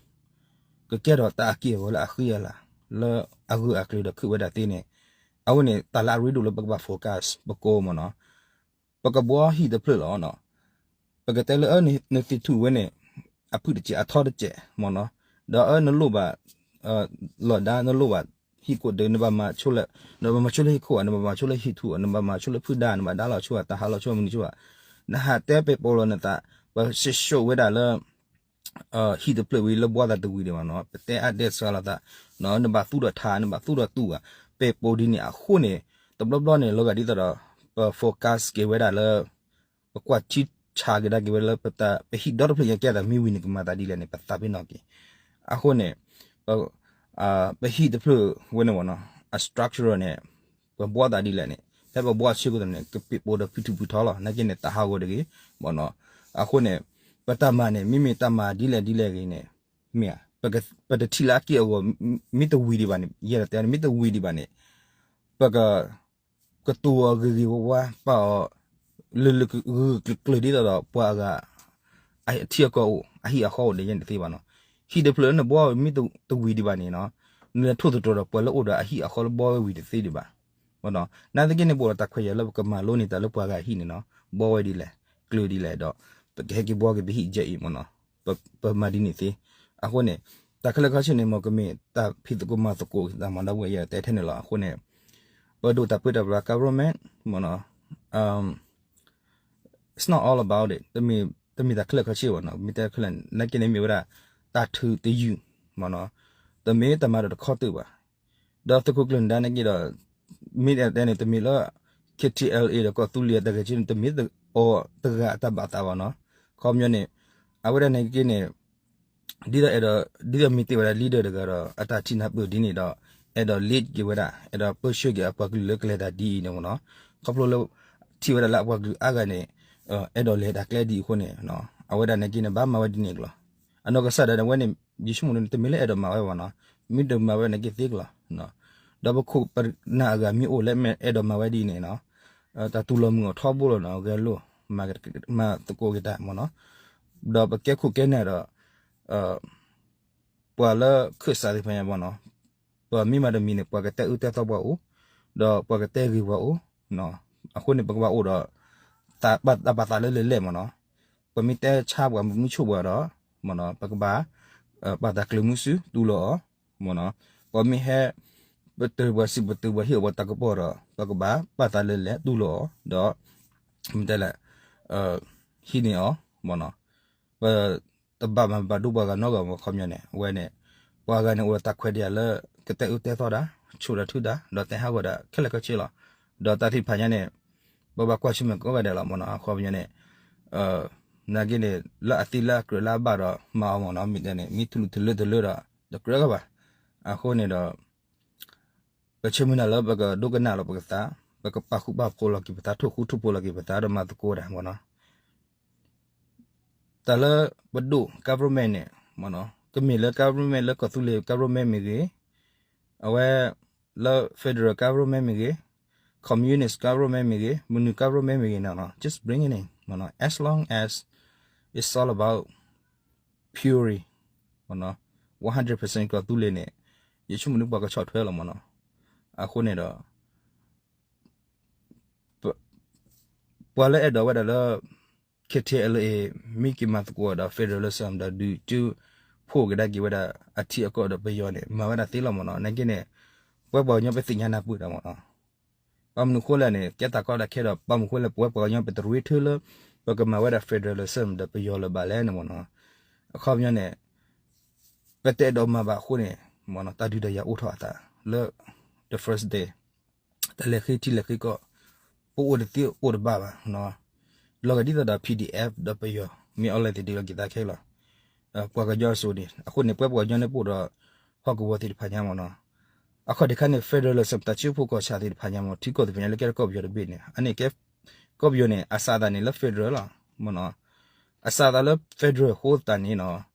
ကကဲထီၣ်တၢ်အက့ၢ်အဂီၤလၢအဂၢၢ်အကျၢၤဒီးခုဝဲဒၣ်သ့န့ၣ်, အဝဲန့ၣ် တၢ်လၢအရ့ဒိၣ်လၢပကဘၣ် focus ပကိးမ့ၢ်နီၤ, ပကဘှီဟံၣ်တဖျၢၣ်လီၤနီၤ, ပကတဲလၢအၢ နသ့ၣ်ထူၣ်ဝဲန့ၣ် အဖုၣ်တစဲးအထီတစဲးမ့ၢ်နီၤ, ဒီးအၢနလိၣ်ဘၣ် လီၢ်ဒါ နလိၣ်ဘၣ်ဟံၣ်ခိၣ်ဒၢး နဘၣ်မၤဆိလၢ နဘၣ်မၤဆိလၢဟံၣ်ခိၣ်ဧါ နဘၣ်မၤဆိလၢဟံၣ်ထူၣ်ဧါ နဘၣ်မၤဆိလၢဖုဒါ နဘၣ်ဒါလီၤဆိဧါ တၢ်ဟးလီၤဆိဧါ မနုၤဆိဧါ, နဟးတဲပဲာ်ပိာ်လီၤနသး, ပစံးစိးဝဲဒၣ်လၢ ဟံၣ်တဖျၢၣ်ဝံၤလၢဘှီသးတဝံၤဒံးဘၣ်နီၤ, ပတဲအါတဲဆှးလိာ်သး, နဘၣ်သူဒီးထး နဘၣ်သူဒီးတူၢ်ဧါ, ပဲာ်ပိာ်ဒ်န့ၣ်အဃိန့ၣ် တဘျီဘျီန့ၣ် လီၤဂာ်ဒ်သိးဒီး ပ focus က့ၤဝဲဒၣ်လၢ ပကွၢ်ထံဆးကဒါက့ၤဝဲလၢပတၢ် ပဟံၣ်ဒီတဖျၢၣ်ညါကဲသးမ့ၢ်ဝံၤန့ၣ် ကမၤသးဒ်လဲၣ်န့ၣ် ပသးပ့ၤနီၣ်က့ၤ, အဃိန့ၣ် ပဟံၣ်တဖျၢၣ်ဝဲန့ၣ်မ့ၢ်နီၤ အ structure န့ၣ် ပဘှီသးဒ်လဲၣ်န့ၣ် ဖဲပဘှီအဆၢကတီၢ်န့ၣ် ကပဲာ်ပိာ်ဒီးဖုၣ်ထူၣ်ဖုၣ်ထီလီၤ နာ်က့န့ၣ် တၢ်ဟးဂီၤတဂ့ၤမ့ၢ်နီၤ, အဃိန့ၣ် ပတၢ်မၤန့ၣ် မ့မ့ၢ်တၢ်မၤဒ်လဲၣ်ဒ်လဲၣ်ဂ့ၤန့ၣ် မ့ၢ်ဧါ ပတထံၣ်လၢအက့ၢ်အဂီၤ မ့ၢ်တဝံၤဒံးဘၣ်န့ၣ် ယဲဒၣ်တဲန့ၣ် မ့ၢ်တဝံၤဒံးဘၣ်န့ၣ် ပက ကတိၤအီၤဂ့ၤဂ့ၤဝါဝါ ပာ်အီၤ လၢလၢဂုာ်ဂုာ်ကျၢၤကျၢၤဒ်သိးဒီး ပှၤအဂၤ အထံအကီၢ်အိၣ် အဟံၣ်အဃီအိၣ်ဒီးယဲန့ၣ်တသ့ဘၣ်နီၤ, ဟံၣ်တဖျၢၣ်လၢနဘှီမ့ၢ်တဝံၤဒံးဘၣ်န့ၣ်နီၤ, နလဲၤထိၣ်သတြီၤဒီးပှၤလၢအိၣ်ဒီးအဟံၣ်အဃီလၢဘှီဝဲဝံၤတသ့ဒံးဘၣ်, နာ်သက့န့ၣ် ပအိၣ်ဒီးတၢ်ခွဲးယာ်လၢပကမၤလိန့ၢ်တၢ်လၢပှၤဂၤဟံၣ်န့ၣ်နီၤ, ဘှီဝဲဒ်လဲၣ် ကျၢၤဒ်လဲၣ်ဒီး ပကဟဲက့ၤဘှီက့ၤပဟံၣ်ယဲအံၤမ့ၢ်နီၤ, ပမၤဒ်န့ၣ်သ့, အဃိန့ၣ် တၢ်ခဲလၢာ်ခဲဆ့န့ၣ် မ်ကမ့ၢ်တၢ်ဖံးသကိးမၤသကိးသးမၤဒီးဝဲယတဲထဲန့ၣ်လီၤ, အဃိန့ၣ် ပဒိၣ်တၢ်ပၢတၢ်ပြး government မ့ၢ်နီၤ, it's not all about it တမ့ၢ် တမ့ၢ်တၢ်ခဲလၢာ်ခဲဆ့ဘၣ်နီၤ, မ့ၢ်တဲခဲလၢာ် နာ်က့န့ၣ်မ့ၢ်ဝဲဒၣ် တၢ်ထုးတယုၢ်မ့ၢ်နီၤ, တမ့ၢ်တၢ်မၤဒီးတခီတၢၢ်ဘၣ်, ဒီးသုးခိၣ်ကျၢၢ်နဒါနာ်က့ဒီး မ့ၢ်တဲန့ၣ် တမ့ၢ်လၢ K T L A ဒီးကီၢ်သူလ့ၤအတၢ်ဂဲၤဆၢထၢၣ်န့ၣ် တမ့ၢ်အီၤတဂၤအတၢ်ဘၣ်သးဘၣ်နီၤ. ခီပညီန့ၣ် အဝဲဒၣ်န့ၣ်က့န့ၣ် ဒ်သိးအဲၣ်ဒိး ဒ်သိးမ့ၢ်တ့ၢ်ဝဲဒၣ် leader တဂၤဒီး အတၢ်ထံၣ်နၢ်ပၢၢ်ဒ်န့ၣ်ဒီး အဲၣ်ဒိး lead က့ၤဝဲဒၣ် အဲၣ်ဒိးပၢဆှၢက့ၤအပှၤကလုာ်လၢကလဲၤတၢ်ဒ်အံၤန့ၣ်မ့ၢ်နီၤ. ခီဖျိလၢ ထံၣ်ဝဲဒၣ်လၢအပှၤကလုာ်အါဂၤန့ၣ် အဲၣ်ဒိးလဲၤတၢ်ကျဲဒ်အံၤအဃိန့ၣ် အဝဲဒၣ်န့ၣ်က့န့ၣ် ဘၣ်မၤဝဲဒ်န့ၣ်ကလီၤ. အနီၢ်ကစၢ်ဒၣ်န့ၣ် အဝဲန့ၣ် ယဆိကမိၣ်န့ၣ် တမ့ၢ်လၢအဲၣ်ဒိးမၤဝဲဘၣ်နီၤ, မ့ၢ်တမၤဝဲန့ၣ်က့သ့ကလီၤ. ဒီးပခိၣ်ပနၢ်အဂၤမ့ၢ်အိၣ်လၢအဲၣ်ဒိးမၤဝဲဒ်အံၤန့ၣ်နီၤ, တၢ်တူၢ်လိာ်မုာ်အီၤထီဘိလီၤနီၤ, ဂဲၤလိာ် မၤသကိးက့ၤတၢ်မ့ၢ်နီၤ. ဒီးပကဲခိၣ်ကဲနၢ်ဒီး ပှၤလၢခၢၣ်စးသ့ၣ်တဖၣ်ညါမ့ၢ်နီၤ, ပမ့ၢ်မၤတမံၤန့ၣ် ပှၤကတဲအၢတဲသီပှၤအိၣ်, ဒီးပှၤကတဲဂ့ၤပှၤအိၣ်, အဃိန့ၣ် ပကဘၣ်အိၣ်ဒီး တၢ်ပာ်သးလၢလဲၤလဲၣ်မ့ၢ်နီၤ. ပမ့ၢ်တဲဆါပှၤ ပမ့ၢ်ဆိၣ်ပှၤဒီး မ့ၢ်နီၤ ပကဘၣ် ပာ်သးကျၢၤမုဆူ တူၢ်လိာ်အီၤ, မ့ၢ်နီၤ. ပမ့ၢ်ဟဲ ပတၢၢ်ပှၤစံးပတၢၢ်ပှၤ ဟ့ၣ်အီၤပှၤတၢ်ကပီၤဒီး ပကဘၣ်ပာ်သးလၢလဲၤတူၢ်လိာ်အီၤ ဒီး မ့ၢ်တဲလဲၣ် ဟံးန့ၢ်အီၤ မ့ၢ်နီၤ. ပတဘၣ်မၤဘၣ်ဒိပှၤဂၤနီတဂၤမ့ၢ် ခီပညီန့ၣ် အဝဲန့ၣ် ပှၤဂၤန့ၣ်အိၣ်ဒီးတၢ်ခွဲးတၢ်ယာ်လၢ ကတဲအၢတဲသီတၢ်, ဆိၣ်တၢ်ထုတၢ်, ဒီးတဲဟးဂီၤတၢ် ခဲလၢာ်ခဲဆ့လီၤ. ဒီးတၢ်သ့ၣ်တဖၣ်ညါန့ၣ် ပဘၣ်ကွၢ်ဆၢၣ်မဲာ်ကိးဂၤဒဲးလီၤ မ့ၢ်နီၤ. ခီပညီန့ၣ် နာ်က့န့ၣ် လၢအသ့လၢအကြၢးလၢအဘၣ်ဒီး မၤအီၤမ့ၢ်နီၤ, မ့ၢ်တဲန့ၣ် မ့ၢ်ထူလၢ်ထူလၢ်တလၢဒီး တကြၢးဘၣ်. အဃိန့ၣ်ဒီး ပဆၢမုၢ်လၢ်လၢပကဒိကနၣ်လီၤပကသး, ပကပာ်ဃူပာ်ဖိးလီၤက့ၤပသး, ထိၣ်ဃူထိၣ်ဖိးလီၤက့ၤပသး ဒီးမၤသကိးတၢ် မ့ၢ်နီၤ. တၢ်လၢပဒိၣ် government န့ၣ် မ့ၢ်နီၤ, ကမ့ၢ်လၢ government လၢကီၢ်သူလ့ၤ government မ့ၢ်ဂ့ၤ, အဝဲ လၢ federal government မ့ၢ်ဂ့ၤ, communist government မ့ၢ်ဂ့ၤ, မနုၤ government မ့ၢ်ဂ့ၤန့ၣ် just bring it in မ့ၢ်နီၤ, as long as it's all about purely မ့ၢ်နီၤ, one hundred percent ကီၢ်သူလ့ၤန့ၣ် ယဆိကမိၣ်န့ၣ် ပှၤကဆီၣ်ထွဲလီၤ မ့ၢ်နီၤ. အဃိန့ၣ်ဒီး ပှၤလၢအဲၣ်ဒိးဝဲဒၣ်လၢ KTLA မ့ၢ်က့ၤမၤသကိးဒီး federalism ဒီးဒုးကၠိဖိးကဒါက့ၤဝဲဒၣ် အထံအကီၢ်ဒီးပယီၤန့ၣ် မၤဝဲဒၣ်သ့လီၤ မ့ၢ်နီၤ. နာ်က့န့ၣ် ပဝဲပှၤကညီပသ့ၣ်ညါနၢ်ပၢၢ်တၢ် မ့ၢ်နီၤ. ဘၣ်မနုၤဃိလဲၣ်န့ၣ် ကဲတၢ်ကီတၢ်ခဲဒီး ဘၣ်မနုၤဃိလဲၣ် ပဝဲပှၤကညီပတရ့ထၢလၢ ပကမၤဝဲဒၣ် federalism ဒီးပယီၤလၢၤဘၣ်လဲၣ်န့ၣ် မ့ၢ်နီၤ. အခီပညီန့ၣ် ပတအဲၣ်ဒိးမၤဘၣ်အဃိန့ၣ် မ့ၢ်နီၤ တၢ်ဒုးတၢ်ယၤအိၣ်ထီၣ်အသးလၢ the first day တၢ်လဲၤဃ့ထံလဲၤဃ့ကီၢ် ပအိၣ်တသ့အိၣ်တဘၣ်ဘၣ်, လီၤဂာ်ဒ်သိးဒီး PDF ဒီးပယီၤ မ့ၢ်အီၤလဲၣ်သ့ၣ်ဒုးလီၤက့ၤသးခဲလီၤ. ပှၤကညီအစိၤန့ၣ် အဃိန့ၣ် ပဝဲပှၤကညီန့ၣ်ပအိၣ်ဒီး ဟီၣ်ကဝီၤသ့ၣ်တဖၣ်ညါ မ့ၢ်နီၤ. အခီၣ်ထံးခါန့ၣ် federalism တၢ်စၢဖှိၣ်ကီၢ်ဆၣ်သ့ၣ်တဖၣ်ညါ မ့ၢ်ထံကီၢ်သ့ၣ်တဖၣ်ညါလၢကဲထီၣ်ကီၢ်ပယီၤတဘ့ၣ်န့ၣ် အန့ၣ်ကဲ ကီၢ်ပယီၤန့ၣ် အစးအသးန့ၣ်လၢ federal လီၤ, မ့ၢ်နီၤ. အစးအသးလၢ federal အဃိသတးန့ၣ်နီၤ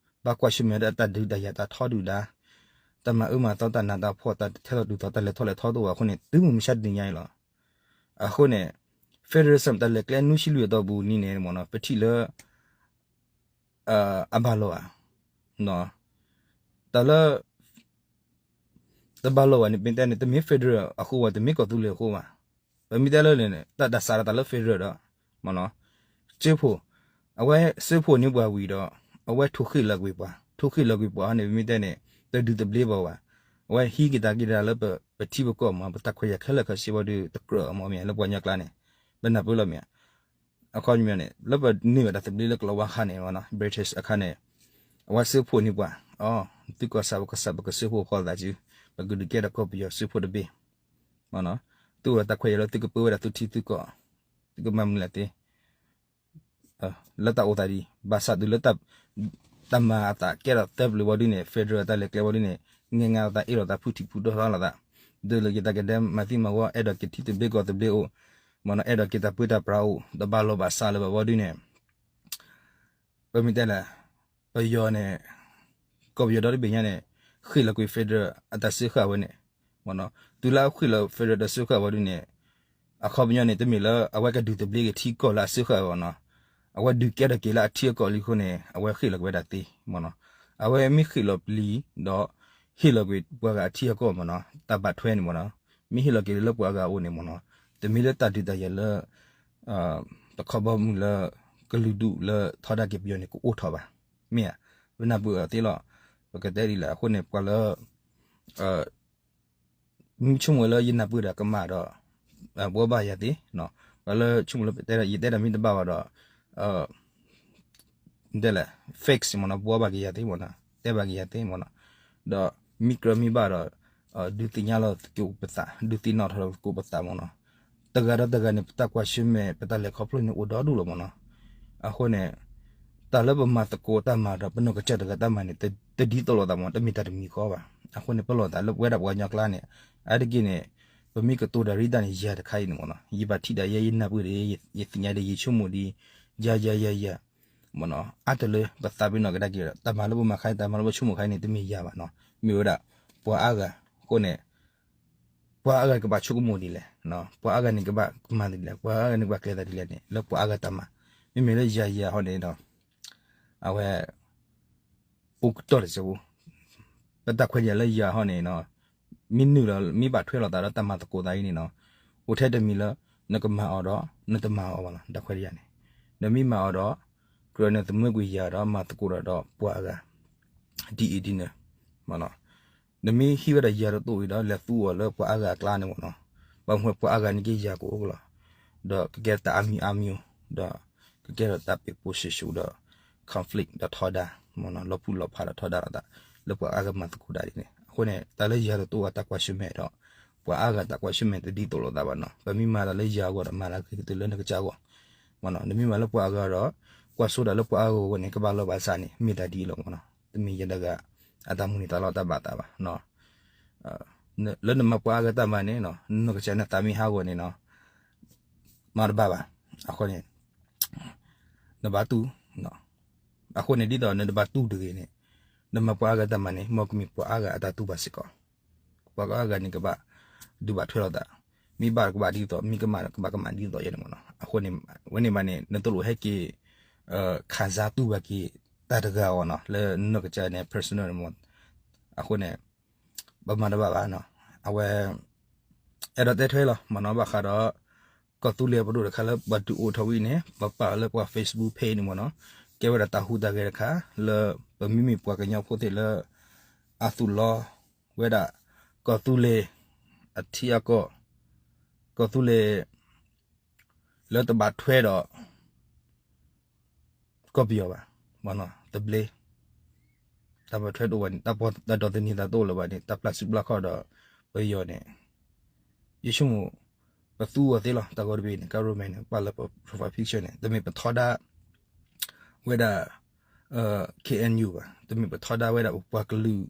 ဘၣ်ကွၢ်ဆၢၣ်မဲာ်ဒီးတၢ်ဒုးတၢ်ယၤတၢ်ထီဒုၣ်ဒါ တၢ်မၤအၢမၤသီတၢ်နးတၢ်ဖှီၣ်တၢ်ထဲသိးတုၤသိးတၢ်လဲၤထီၣ်လဲၤထီတအိၣ်အဃိန့ၣ် တုၤမုၢ်မဆါတနံၤညါအံၤလီၤ. အဃိန့ၣ် federalism တၢ်လဲၤကျဲနွံဆံလွံၢ်အတီၢ်ပူၤနံၤန့ၣ် မ့ၢ်နီၤ ပထံၣ်လၢ အဘၣ်လိာ်ဧါ, တၢ်လၢ တဘၣ်လိာ်ဘၣ်န့ၣ် ပမ့ၢ်တဲန့ၣ် တမ့ၢ် federal အဃိဘၣ် တမ့ၢ်ကီၢ်သူလ့ၤအဃိဘၣ်. ပမ့ၢ်တဲလၢန့ၣ် တၢ်တၢ်စးထီၣ်တၢ်လၢ federal ဒီး မ့ၢ်နီၤ စၢဖှိၣ် အဝဲစၢဖှိၣ်န့ၢ်ပှၤဝံၤဒီး အဝဲထိၣ်ဃ့ၢ်လီၤကွံာ်ပှၤ ထိၣ်ဃ့ၢ်လီၤကွံာ်ပှၤန့ၣ် ပမ့ၢ်တဲန့ၣ် တဒုးတဘျ့ဘၣ်ဘၣ်. အဝဲဟံးက့ၤတၢ်က့ၤတၢ်လၢပထံပကီၢ်မ့ၢ် ပတၢ်ခွဲးယာ်ခဲလၢာ်ခဲဆ့ဝံၤဒီး တကြၢးအမ့ၢ်လၢပှၤကညီကျါန့ၣ် ပနၢ်ပၢၢ်လီၤမ့ၢ် အခီပညီန့ၣ် လၢပန့ၢ်ဘၣ်တၢ်သဘျ့လၢကလီၤဝါခါန့ၣ် British အခါန့ၣ် အဝဲစၢဖှိၣ်န့ၢ်ပှၤ အီ သုကီၢ်စၢ်ပကစၢ် ပကစၢဖှိၣ်ဖီသးစု ပကဒုးကဲထီၣ်ကီၢ်ပယီၤစၢဖှိၣ်တဘ့ၣ် သုအိၣ်ဒီးတၢ်ခွဲးယာ်လၢသုကပၢဝဲဒၣ်သုထံသုကီၢ် သုကမၤမနုၤလဲၣ်သ့ လၢတၢ်အိၣ်သးဒ် ဘၣ်ဆၣ်တုၤလၢ တၢ်မၤအသးကဲထီၣ်သၢပျၢၤဝံၤဒ်န့ၣ် federal တၢ်လဲၤကျဲဝံၤဒ်န့ၣ် ငဲငါအသးအ့ၣ်လိာ်သးဖုၣ်ထံၣ်ဖုၣ်တီထီၣ်လိာ်သး ဒုးလိာ်က့ၤတၢ်ကဒဲမၤသံမၤဝီ အဲၣ်ဒိးက့ၤထံသဘျ့ကီၢ်သဘျ့အိၣ် မ့ၢ်နီၤ အဲၣ်ဒိးက့ၤတၢ်ပၢတၢ်ပြးအိၣ် တဘၣ်လိာ်ဘၣ်စးလၢၤဘၣ်ဝံၤဒ်န့ၣ် ပမ့ၢ်တဲလဲၣ် ပယီၤန့ၣ် ကီၢ်ပယီၤဒီတဘ့ၣ်ညါန့ၣ် ဃ့ၢ်လီၤကွံာ် federal အတၢ်စၢဃာ်ဝဲန့ၣ် မ့ၢ်နီၤ တုၤလၢအဃ့ၢ်လီၤ federal တၢ်စၢဃာ်ဝံၤဒ်န့ၣ် အခီပညီန့ၣ် တမ့ၢ်လၢအဝဲကဒုးသဘျ့က့ၤထံကီၢ်လၢအစၢဃာ်ဝဲဘၣ်နီၤ အဝဲဒုးကဲထီၣ်က့ၤလၢအထံအကီၢ်လံအဃိန့ၣ် အဝဲဃ့ၢ်လီၤကွံာ်ဝဲဒၣ်သ့ မ့ၢ်နီၤ အဝဲမ့ၢ်ဃ့ၢ်လီၤပျံၤဒီး ဟ့ၣ်လီၤကွံာ်ပှၤဂၤအထံအကီၢ်မ့ၢ်နီၤ တၢ်ဘၣ်ထွဲန့ၣ်မ့ၢ်နီၤ မ့ၢ်ဟ့ၣ်လီၤက့ၤလၢပှၤဂၤအအိၣ်န့ၣ်မ့ၢ်နီၤ တမ့ၢ်လၢတၢ်ဒုးတၢ်ယၤလၢ တခီဘီမုၢ်လၢ ကလုာ်ဒူၣ်လၢထီဒါက့ၤပယီၤန့ၣ် ကအိၣ်ထီၣ်ဘၣ် မ့ၢ်ဧါ ပနၢ်ပၢၢ်အီၤသ့လီၤ ပကတဲဒ်လဲၣ် အဃိန့ၣ် ပှၤလၢ မ့ၢ်ဆိကမိၣ်လၢယနၢ်ပၢၢ်တၢ်ကမၣ်ဒီး ဘှီဘၣ်ယၤသ့ ပှၤလၢဆိကမိၣ်လၢပတဲဒၣ် ယတဲဒၣ်မ့ၢ်တဘၣ်ဘၣ်ဒီး တဲလဲၣ် fix မ့ၢ်နီၤ ဘှီဘၣ်က့ၤယၤသ့မ့ၢ်နီၤ တဲဘၣ်က့ၤယၤသ့မ့ၢ်နီၤ ဒီးမ့ၢ်ကြၢးမ့ၢ်ဘၣ်ဒီး ဒုးသ့ၣ်ညါလီၤသကိးပသး ဒုးသ့ၣ်နီၣ်ထီၣ်လီၤသကိးပသးမ့ၢ်နီၤ တဂၤဒီးတဂၤန့ၣ် ပတၢ်ကွၢ်ဆၢၣ်မဲာ် ပတၢ်လဲၤခီဖျိန့ၣ် အိၣ်ဒီဒူၣ်လီၤမ့ၢ်နီၤ. အဃိန့ၣ် တၢ်လၢပမၤသကိးတၢ်မၤဒီး ပနီၢ်ကစၢ်တဂၤတၢ်မၤန့ၣ် တဒ်သိးလိာ်သးမ့ၢ် တမ့ၢ်တၢ်တမံၤဃီဘၣ်. အဃိန့ၣ် ပလီၢ်သးလၢပဝဲဒၣ်ပှၤကညီကျါန့ၣ် အါတက့ၢ်န့ၣ် ပမ့ၢ်ကတိၤတၢ်ရ့တၢ်န့ၣ် ယၤတခါအံၤန့ၣ်မ့ၢ်နီၤ ယဘၣ်ထံၣ်ဒၣ်ယဲ ယနၢ်ပၢၢ်ဒၣ် ယသ့ၣ်ညါဒၣ် ယဆိကမိၣ်ဒ် ယၤယၤယၤယၤ မ့ၢ်နီၤ အါတလၢပသးပ့ၤနီၣ်ကဒါက့ၤဒီး တၢ်မၤလၢပမၤခါန့ၣ် တၢ်မၤလၢပဆိကမိၣ်ခါန့ၣ် တမ့ၢ်ယၤဘၣ်နီၤ မ့ၢ်ဝဲဒၣ် ပှၤအါဂၤအဃိန့ၣ် ပှၤအါဂၤကဘၣ်ဆိကမိၣ်ဒ်လဲၣ်, ပှၤအါဂၤန့ၣ်ကဘၣ်မၤဒ်လဲၣ်, ပှၤအါဂၤန့ၣ်ကဘၣ်ကျဲၤသးဒ်လဲၣ်န့ၣ် လၢပှၤအါဂၤတၢ်မၤ, မ့မ့ၢ်လၢယၤယၤဟီန့ၣ်ဒီး အဝဲ အိၣ်ကတီၢ်တစဲးဖိ, ပတၢ်ခွဲးတၢ်ယာ်လၢယၤဟီန့ၣ်နီၤ, မ့ၢ်နုာ်လီၤ မ့ၢ်ဘၣ်ထွဲလိာ်သးဒီးတၢ်မၤသကိးသးအံၤန့ၣ်နီၤ, အိၣ်ထဲတမံၤလၢ နကမၤအီၤဒီး နတမၤအီၤဘၣ်လီၤ တၢ်ခွဲးတၢ်ယာ်န့ၣ်, နမ့ၢ်မၤအီၤဒီး ကြၢးနသမၢကွံာ်ယၤဒီးမၤသကိးဒီးပှၤအါဂၤ ဒ်အံၤဒ်န့ၣ် နမ့ၢ်ဟံးဝဲဒၣ်ယၤတတိၢ်အံၤဒီး လဲၤသူအီၤလၢပှၤအါဂၤအကျါန့ၣ်မ့ၢ်နီၤ, ဘၣ်မနုၤပှၤအါဂၤန့ၣ်က့ယၤကအိၣ်လီၤ, ဒီးကကဲတၢ်အါမံၤအါမံၤ, ဒီးကကဲထီၣ်တၢ်ပ့ၤပိၢ်ဆှၢဆှၢဒီး conflict ဒီးထီဒါ, လီၤပူၤလီၤဖးဒီးထီဒါလိာ်သး, လၢပှၤအါဂၤမၤသကိးတၢ်ဒ်န့ၣ်, အဃိန့ၣ် တၢ်လၢယၤတတိၢ်အတၢ်ကွၢ်ဆၢၣ်မဲာ်ဒီး ပှၤအါဂၤတၢ်ကွၢ်ဆၢၣ်မဲာ်တဒ်သိးလိာ်သးဘၣ်နီၤ, ပမ့ၢ်မၤတၢ်လၢယၤအဂီၢ်ဒီး မၤတၢ်ဂ့ၤကတၢၢ်လၢနကစၢ်အဂီၢ်, နမ့ၢ်မၤလၢပှၤအါဂၤဒီး ကွၢ်စိတၢ်လၢပှၤအါဂၤအဂီၢ်န့ၣ် ကဘၣ်လီၤဘၣ်စးန့ၣ် မ့ၢ်တၢ်ဒ်အံၤလီၤမ့ၢ်နီၤ, တမ့ၢ်ယၤတဂၤ အတၢ်မုၢ်န့ၢ်သးလီၤတၢ်ဘၣ်သးဘၣ်, လၢနမၤပှၤအါဂၤတၢ်မၤန့ၣ် နနီၢ်ကစၢ်နသးမ့ၢ်ဟးဂီၤန့ၣ်နီၤ, မၤတဘၣ်ဘၣ်, အဃိန့ၣ် နဘၣ်တူၢ်, အဃိန့ၣ်ဒ်သိးနတဘၣ်တူၢ်တဂ့ၤန့ၣ်, နမၤပှၤအါဂၤတၢ်မၤန့ၣ် မ်ကမ့ၢ်ပှၤအါဂၤအတၢ်တူၢ်ဘၣ်စ့ၢ်ကီး, ပှၤအါဂၤန့ၣ်ကဘၣ် ဒုးဘၣ်ထွဲလိာ်သး, မ့ၢ်ဘၣ်ကဘၣ်ဒ်သိး မ့ၢ်ကမၣ်ကဘၣ်ကမၣ်ဒ်သိးယဲန့ၣ်မ့ၢ်နီၤ, အဃိန့ၣ် ဝဲန့ၣ်ဘၣ်န့ၣ် နတလိၣ်ဟဲက့ၤ ခးစါတူၢ်ဘၣ်က့ၤ တၢ်တဂၤအီၤနီၤ လၢနနီၢ်ကစၢ်န့ၣ် personal န့ၣ်မ့ၢ်, အဃိန့ၣ် ပမၤတဘၣ်ဘၣ်နီၤ, အဝဲ အဲၣ်ဒိးတဲထွဲလီၤမ့ၢ်နီၤ, ဘၣ်ဃးဒီး ကီၢ်သူလ့ၤပဒိၣ်တခါလၢပှၤဒုးအိၣ်ထီၣ်ဝံၤန့ၣ် ပပာ်လၢပှၤ Facebook page န့ၣ်မ့ၢ်နီၤ, ကဲဝဲဒၣ်တၢ်ဟူးတၢ်ဂဲၤတခါ လၢပမ့မ့ၢ်ပှၤကညီဖိသ့ၣ်လၢ အသူၣ်လီၤဝဲဒၣ် ကီၢ်သူလ့ၤ အထံအကီၢ်, ကီၢ်သူလ့ၤ လၢတဘၣ်ထွဲဒီး ကီၢ်ပယီၤဘၣ်, သဘျ့, တၢ်ဘၣ်ထွဲတအိၣ်ဘၣ်န့ၣ် တၢ်ပီၢ်တၢ်ဒီသန့ၤသးတအိၣ်လၢၤဘၣ်န့ၣ် တၢ်ပျၢ်စုပျၢ်ခီၣ်ဒီး ပယီၤန့ၣ် ယဆိကမိၣ် ပသူအီၤသ့လီၤ, တၢ်ဂီၤတဘ့ၣ်န့ၣ် government န့ၣ် ပာ်လၢပ profile picture န့ၣ် တမ့ၢ်ပထီဒါ ဝဲဒၣ် KNU ဘၣ်, တမ့ၢ်ပထီဒါဝဲဒၣ်ပပှၤကလုာ်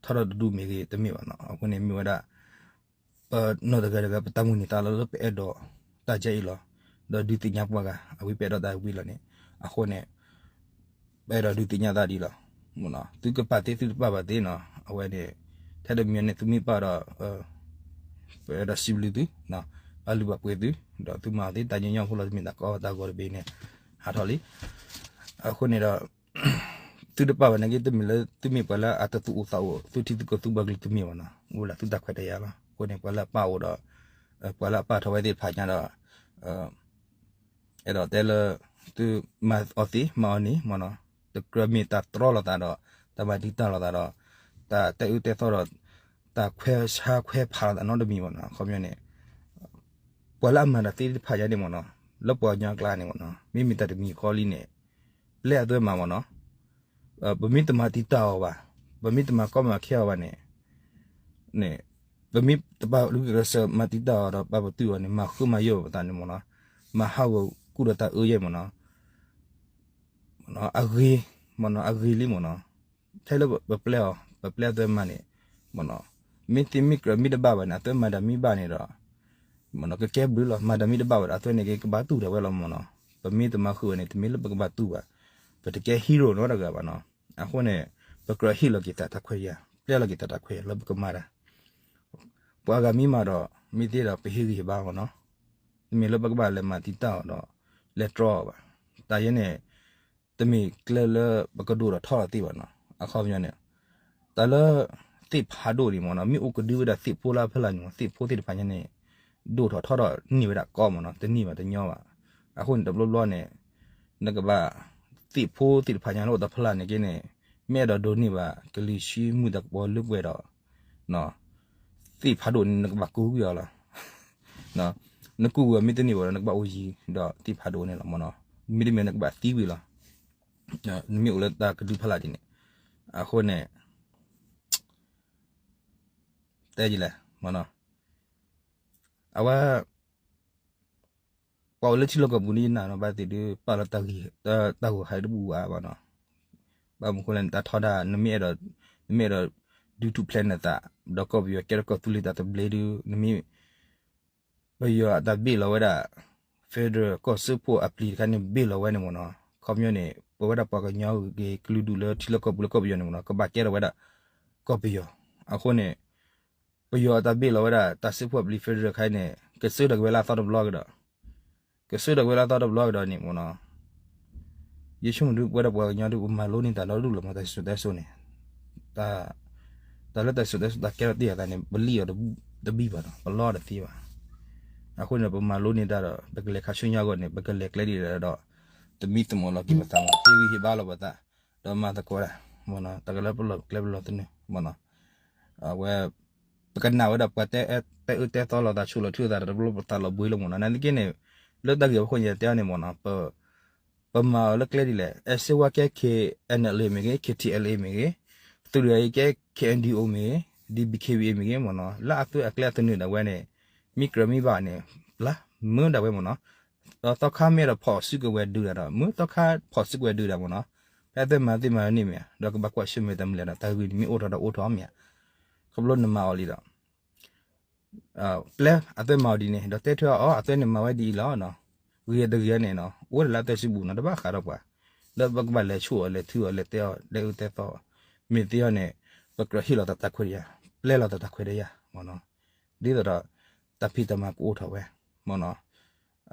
ထီဒါတဒူၣ်မ့ၢ်ဂ့ၤ တမ့ၢ်ဘၣ်နီၤ, အဃိန့ၣ်မ့ၢ်ဝဲဒၣ် ပနီၢ်တဂၤတဂၤ ပတၢ်မုၢ်န့ၢ်သးလီၤလၢပအဲၣ်ဒိးတၢ်ကဲအံၤလီၤ, ဒီးဒုးသ့ၣ်ညါပှၤဂၤ အဝဲပအဲၣ်ဒိးတၢ်ဝံၤလီၤန့ၣ်, အဃိန့ၣ် ပအဲၣ်ဒိးဒုးသ့ၣ်ညါသးဒ်လီၤ, သုကပာ်သ့သုတပာ်ဘၣ်သ့နီၤ, အဝဲန့ၣ် ထဲတမံၤန့ၣ် သုမ့ၢ်ပာ်ဒီး ပအဲၣ်ဒိးစံးဘျုးသု, ဘၣ်လုၢ်ဘၣ်ပှ့ၤသု, ဒီးသုမၤအီၤသ့တၢ်ညီညီဖိလီၤ, တမ့ၢ်တၢ်ကီတၢ်ဂီၤတဘ့ၣ်န့ၣ် ဟးထီၣ်လံ, အဃိန့ၣ်ဒီး သုတပာ်ဘၣ်နာ်က့ တမ့ၢ်လၢသုမ့ၢ်ပှၤလၢအတသူၣ်အိၣ်သးအိၣ် သုထံသုကီၢ်သုပှၤကလုာ်တမ့ၢ်ဘၣ်နီၤ, အိၣ်လၢသုတၢ်ခွဲးတၢ်ယာ်လီၤ, အဃိန့ၣ် ပှၤလၢအပာ်အိၣ်ဒီး ပှၤလၢအပာ်ထီၣ်ဝဲသ့ၣ်တဖၣ်ညါဒီး အဲၣ်ဒိးတဲလၢ သုမၤအီၤသ့ မၤအီၤန့ၣ်မ့ၢ်နီၤ, တကြၢးမ့ၢ်တၢ်တြီလိာ်သးဒီး တၢ်မၤတံာ်တာ်လိာ်သးဒီး တၢ်တဲအၢတဲသီဒီး တၢ်ခွဲးဆါခွဲးဖးလိာ်သးနီတမံၤမ့ၢ်နီၤ, အခီပညီန့ၣ် ပှၤလၢအမၤတၢ်သ့သ့ၣ်တဖၣ်ညါန့ၣ်မ့ၢ်နီၤ, လၢပှၤကညီအကျါန့ၣ်မ့ၢ်နီၤ, မ့မ့ၢ်တၢ်တမံၤဃီလံန့ၣ် ပျဲအသွဲမၤမ့ၢ်နီၤ, ပမ့ၢ်တမၤတံာ်တာ်အီၤဘၣ်, ပမ့ၢ်တမၤကီမၤခဲအီၤဘၣ်န့ၣ် န့ၣ် ပမ့ၢ်တပာ်လုၢ်ကစၢၢ်မၤတံာ်တာ်အီၤဒီး ပာ်ပတုာ်အီၤန့ၣ် မၤဃုမၤယိာ်ပသးန့ၣ်မ့ၢ်နီၤ, မၤဟးဂီၤကူၣ်ဒီးတၢ်အၢယဲၢ်မ့ၢ်နီၤ, အဂ့ၤ, မ့ၢ်နီၤ အဂ့ၤလံမ့ၢ်နီၤ, ထဲလၢပပျဲအီၤ ပပျဲအသွဲမၤန့ၣ် မ့ၢ်နီၤ, မ့ၢ်သ့မ့ၢ်ကြၢးမ့ၢ်တဘၣ်ဘၣ်န့ၣ် အသွဲမၤတၢ်မ့ၢ်ဘၣ်န့ၣ်ဒီး မ့ၢ်နီၤ ကကဲဘျုးလီၤ, မၤတၢ်မ့ၢ်တဘၣ်ဘၣ်ဒီး အသွဲန့ၣ်က့ ကဘၣ်တူၢ်ဒၣ်ဝဲလီၤမ့ၢ်နီၤ, ပမ့ၢ်တမၤဃုာ်ဝဲန့ၣ် တမ့ၢ်လၢပကဘၣ်တူၢ်ဘၣ်, ပတကဲ hero နီတဂၤဘၣ်နီၤ, အဃိန့ၣ် ပကြၢးဟ့ၣ်လီၤက့ၤသးတၢ်ခွဲးယာ် ပျဲလီၤက့ၤသးတၢ်ခွဲးယာ်လၢပကမၤတၢ် ပှၤဂၤမ့ၢ်မၤဒီး မ့ၢ်သ့ဒီးပဟ့ၣ်ဂံၢ်ဟ့ၣ်ဘါမ့ၢ်နီၤ, တမ့ၢ်လၢပကဘၣ်လဲၤမၤတံာ်တာ်အီၤဒီး လဲၤတြီအီၤဘၣ်, တၢ်ယဲန့ၣ် တမ့ၢ်ကျဲလၢပကဒိၣ်ထီၣ်ထီထီၣ်သ့ဘၣ်နီၤ, အခီပညီန့ၣ် တၢ်လၢ သ့ၣ်ဖးဒိၣ်န့ၣ်မ့ၢ်နီၤ မ့ၢ်အိၣ်ကဒုဝဲဒၣ်သ့ၣ်ဖိလၢအဖီလာ်န့ၣ်မ့ၢ် သ့ၣ်ဖိသ့ၣ်တဖၣ်ညါန့ၣ် ဒိၣ်ထီၣ်ထီထီၣ်န့ၢ်ဝဲဒၣ်ကီမ့ၢ်နီၤ, တန့ၢ်ဘၣ်တညီဘၣ်, အဃိန့ၣ် တဘျီဘျီန့ၣ် နကဘၣ် သ့ၣ်ဖိသ့ၣ်တဖၣ်ညါလၢအိၣ်တဖီလာ်န့ၣ်က့န့ၣ် မ့ၢ်အဲၣ်ဒိးဒိးန့ၢ်ဘၣ် ကလံၤဆှံမုၢ်တၢ်ကပီၤလၢပှဲၤဒီး သ့ၣ်ဖးဒိၣ်န့ၣ် နကဘၣ်ကူးကွံာ်အီၤလီၤ, နကူးကွံာ်အီၤမ့ၢ်တန့ၢ်ဘၣ်ဒီး နကဘၣ်အိၣ်ယံၤဒီးသ့ၣ်ဖးဒိၣ်န့ၣ်လီၤမ့ၢ်နီၤ, မ့တမ့ၢ်နကဘၣ်သံကွံာ်လီၤ, နမ့ၢ်အိၣ်လၢတၢ်ကဒုဖီလာ်ဒ်န့ၣ်, အဃိန့ၣ် တဲယလဲၣ်မ့ၢ်နီၤ, အဝဲ ပှၤအိၣ်လၢထံလီၢ်ကီၢ်ပူၤန့ၣ် ယနာ်နီၤ ဘၣ်သ့ၣ်ဒုး ပာ်လီၤတၢ်ဂ့ၢ် တၢ်ဂီၤဟးတဘူၣ်ဘၣ်နီၤ. ဘၣ်မနုၤဃိလဲၣ်န့ၣ် တၢ်ထီဒါ နမ့ၢ်အဲၣ်ဒိး နမ့ၢ်အဲၣ်ဒိး ဒုးထူၣ်ဖျဲးနသး ဒီးကီၢ်ပယီၤကဲထီၣ်ကီၢ်သူလ့ၤတၢ်သဘျ့ဒုး နမ့ၢ် ပယီၤအတၢ်ဘ့ၣ်လီၤဝဲဒၣ် federal ကီၢ်စၢဖှိၣ်အပျံၤတခါန့ၣ် ဘ့ၣ်လီၤဝဲန့ၣ်မ့ၢ်နီၤ. ခီပညီန့ၣ် ပဝဲဒၣ်ပှၤကညီဂ့ၤကလုာ်ဒူၣ်လၢထံလီၢ်ကီၢ်ပူၤလၢကီၢ်ပယီၤန့ၣ်မ့ၢ်နီၤ ကဘၣ်ကဲထီၣ်ဝဲဒၣ် ကီၢ်ပယီၤ. အဃိန့ၣ် ပယီၤအတၢ်ဘ့ၣ်လီၤဝဲဒၣ် တၢ်စၢဖှိၣ်အပျံၤ federal တခါအံၤန့ၣ် ကစၢထီၣ်က့ၤဝဲလၢအသီတဘျီကဒီး ကစၢထီၣ်က့ၤဝဲလၢအသီတဘျီကဒီးန့ၣ်မ့ၢ်နီၤ. ယဆိကမိၣ်ဒုး ပဝဲဒၣ်ပှၤကညီဒုး ပမၤလိန့ၢ်တၢ်ဒီဒူၣ်လီၤမ့ၢ် တၢ်စံၣ်စိၤတဲစိၤန့ၣ် တၢ် တၢ်လၢတၢ်စံၣ်စိၤတဲစိၤ တၢ်ကဲထီၣ်တ့ၢ်အသးန့ၣ် ပလံၣ်အီၤတဘံၣ်ဘၣ်နီၤ ပလီအီၤတသ့ဘၣ်. အဃိန့ၣ် ပမၤလိန့ၢ်တၢ်ဒီး ပကလဲၤခါဆူညါအဂီၢ်န့ၣ် ပကလဲၤကျဲဒ်လဲၣ်ဒီး သမံသမိးလီၤက့ၤပသးမး ဟ့ၣ်ဂံၢ်ဟ့ၣ်ဘါလီၤပသး ဒီးမၤသကိးတၢ် မ့ၢ်နီၤ တၢ်ကလၢပလီၢ်ကျဲပလီၢ်သနၢၣ် မ့ၢ်နီၤ. အဝဲ ပကနၣ်ဝဲဒၣ်ပှၤတဲအၢတဲသီလီၤသး ဆိၣ်လီၤထုသး တဘျီပသးလီၤဘှံးလီၤမ့ၢ်နီၤ. နာ်သက့န့ၣ် လၢတၢ်ဂ့ၢ်အဖီခိၣ်န့ၣ် တဲအီၤန့ၣ်မ့ၢ်နီၤ ပမၤအီၤလၢကျဲဒ်လဲၣ် အဲၣ်စ့ဝါကဲ K N L A မ့ၢ်ဂ့ၤ K T L A မ့ၢ်ဂ့ၤ သုးရ့ၣ်အံၤကဲ K N D O မ့ၢ်ဂ့ၤ D B K B A မ့ၢ်ဂ့ၤမ့ၢ်နီၤ လၢအသုးအကျဲအသနၢၣ်ဒၣ်ဝဲန့ၣ် မ့ၢ်ကြၢးမ့ၢ်ဘၣ်န့ၣ် ပျၢ်မၢဒၣ်ဝဲမ့ၢ်နီၤ. ဒီးသီခါမ့ၢ်အဲၣ်ဒိးဖီၣ်စုကဝဲၤဒုးတၢ်ဒီး မ့ၢ်သီခါဖီၣ်စုကဝဲၤဒုးတၢ်မ့ၢ်နီၤ. ဖဲအသ့မၤသ့မၤန့ၣ်မ့ၢ်ဧါ ဒီးကဘၣ်ကွၢ်ဆၢၣ်မဲာ်တၢ်မနုၤလဲၣ်ဒီး တၢ်ဂ့ၢ်န့ၣ်မ့ၢ်အိၣ်ထီၣ်ဒီးအိၣ်ထီၣ်မ့ၢ်ဧါ. ခီဖျိနမၤအီၤလံဒီး ပျဲအသ့မၤအီၤဒ်န့ၣ် ဒီးတဲထွဲအီၤ အသ့န့ၣ်မၤဝဲဒ်အံၤလီၤနီၤ. ဂ့ၤတဂ့ၤန့ၣ်နီၤ အိၣ်ဝဲဒၣ်လၢအသ့စုပူၤနီၤ တဘၣ်ဃးဒီးပှၤ လၢပကဘၣ်လဲၤဆိၣ်အီၤ လဲၤထုအီၤ လဲၤတဲအီၤ လဲၤအၢတဲသီအီၤ မ့ၢ်သ့အီၤန့ၣ် ပကြၢးဟ့ၣ်လီၤသးတၢ်ခွဲးတယၤ ပျဲလီၤသးတၢ်ခွဲးတယၤမ့ၢ်နီၤ. ဒ်သိးဒီး တၢ်ဖံးတၢ်မၤကအိၣ်ထီၣ်ဝဲမ့ၢ်နီၤ.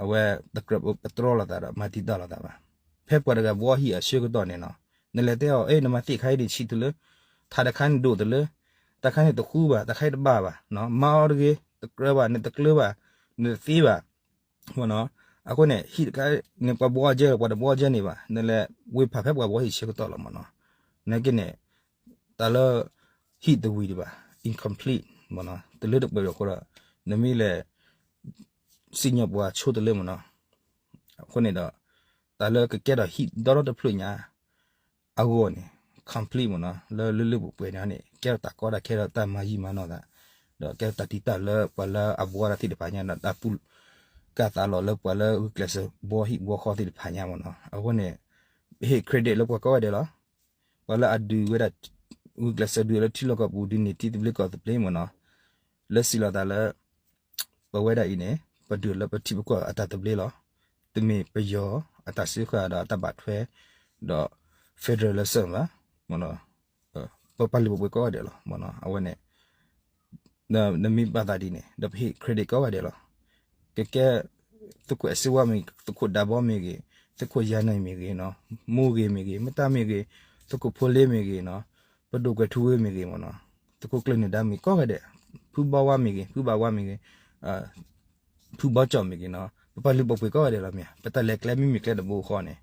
အဝဲတကြၢးပတြီလိာ်သးဒီး မၤတံာ်တာ်လိာ်သးဘၣ်. ဖဲပှၤတဂၤဘှီဟံၣ်အဆၢကတီၢ်န့ၣ်နီၤ နလဲၤတဲအီၤ အဲ နမၤသ့ၣ်ခါအံၤဒ်ဆံးတုၤလၢ ထးတခါန့ၣ်ဒိၣ်တုၤလၢ တၢ်ခါန့ၣ်တဃူဘၣ် တၢ်ခါအံၤတဘၣ်ဘၣ် မၤအီၤတဂ့ၤ တကြၢးဘၣ် နတကျၢၤဘၣ် နတသ့ဘၣ် မ့ၢ်နီၤ. အဃိန့ၣ် ဟံၣ်တခါန့ၣ် ပှၤဘှီကဲ ပှၤတဘှီကဲန့ၣ်ဘၣ် နလဲၤဝ့ၤဖးဖဲပှၤဘှီဟံၣ်ဆၢကတီၢ်လီၤမ့ၢ်နီၤ. နာ်သက့န့ၣ် တၢ်လၢ ဟံၣ်တဝံၤဒံးဘၣ် incomplete မ့ၢ်နီၤ တလၢတပှဲၤဘၣ်အဃိဒီး နမ့ၢ်လဲၤ စံၣ်ညီၣ်ပှၤဆိတလၢမ့ၢ်နီၤ. အဃိန့ၣ်ဒီး တၢ်လၢကကဲထီၣ်ဟံၣ်ဒီဒီတဖျၢၣ်ညါ အဂီၢ်န့ၣ် complete မ့ၢ်နီၤ လၢလၢလၢပှဲၤပှဲၤန့ၣ်န့ၣ် ကဲထီၣ်တၢ်ကီတၢ်ခဲဒီးတၢ်မၤယံာ်မၤနီၢ်သး ဒီးကဲထီၣ်တၢ်တံာ်တာ်လၢပှၤလၢအဘှီတၢ်သ့ၣ်တဖၣ်ညါဒီး တၢ်ပူၤကၢ်သးလီၤလၢပှၤလၢဂုာ်ကျဲးစၢးဘှီဟံၣ်ဘှီဃီသ့ၣ်တဖၣ်ညါမ့ၢ်နီၤ. အဃိန့ၣ် ပဟ့ၣ် credit လၢပှၤကိးဂၤဒဲးလီၤ. ပှၤလၢအဒုးဝဲဒၣ် ဂုာ်ကျဲးစၢးဒုးလၢထံလီၢ်ကီၢ်ပူၤ ဒုးန့ၢ်ထံသဘျ့ကီၢ်သဘျ့မ့ၢ်နီၤ လၢစံးလီၤသးလၢ ပဝဲဒၣ်အံၤန့ၣ် ပဒုးလၢပထံပကီၢ်အတၢ်သဘျ့လီၤ. တမ့ၢ်ပယီၤအတၢ်စၢဃာ်ဒီးအတၢ်ဘၣ်ထွဲ ဒီး federal လၢစၢၤဘၣ် ပပာ်လုၢ်ပာ်ပှ့ၤကိးဂၤဒဲးလီၤ. အဝဲန့ၣ် နမ့ၢ်ဘၣ်သးဒ်န့ၣ် ဒီးပဟ့ၣ် credit ကိးဂၤဒဲးလီၤ. ကကဲ သုးခိၣ်အဲၣ်စ့ဝါမ့ၢ်ဂ့ၤ သုးခိၣ်ဒးဘီမ့ၢ်ဂ့ၤ သုးခိၣ်ယၤန့ၣ်မ့ၢ်ဂ့ၤ မိၢ်ဂ့ၤမ့ၢ်ဂ့ၤ မတၢ်မ့ၢ်ဂ့ၤ သုးခိၣ်ဖိလ့မ့ၢ်ဂ့ၤ ပဒိၣ်ကွဲၤထူဝ့မ့ၢ်ဂ့ၤမ့ၢ်နီၤ သုးခိၣ်ကျၢၢ်နၢၤဒါမ့ၢ်ဂ့ၤ ကိးဂၤဒဲး ဖုဘီဝါမ့ၢ်ဂ့ၤ ဖုဘၣ်ဝါမ့ၢ်ဂ့ၤ ဖုဘီကၠီၣ်မ့ၢ်ဂ့ၤနီၤ ပပာ်လုၢ်ပာ်ပှ့ၤကိးဂၤဒဲးလီၤမ့ၢ်ဧါ ပတၢ်လဲၤကျဲမ့မ့ၢ်ကျဲတဘိဃီန့ၣ်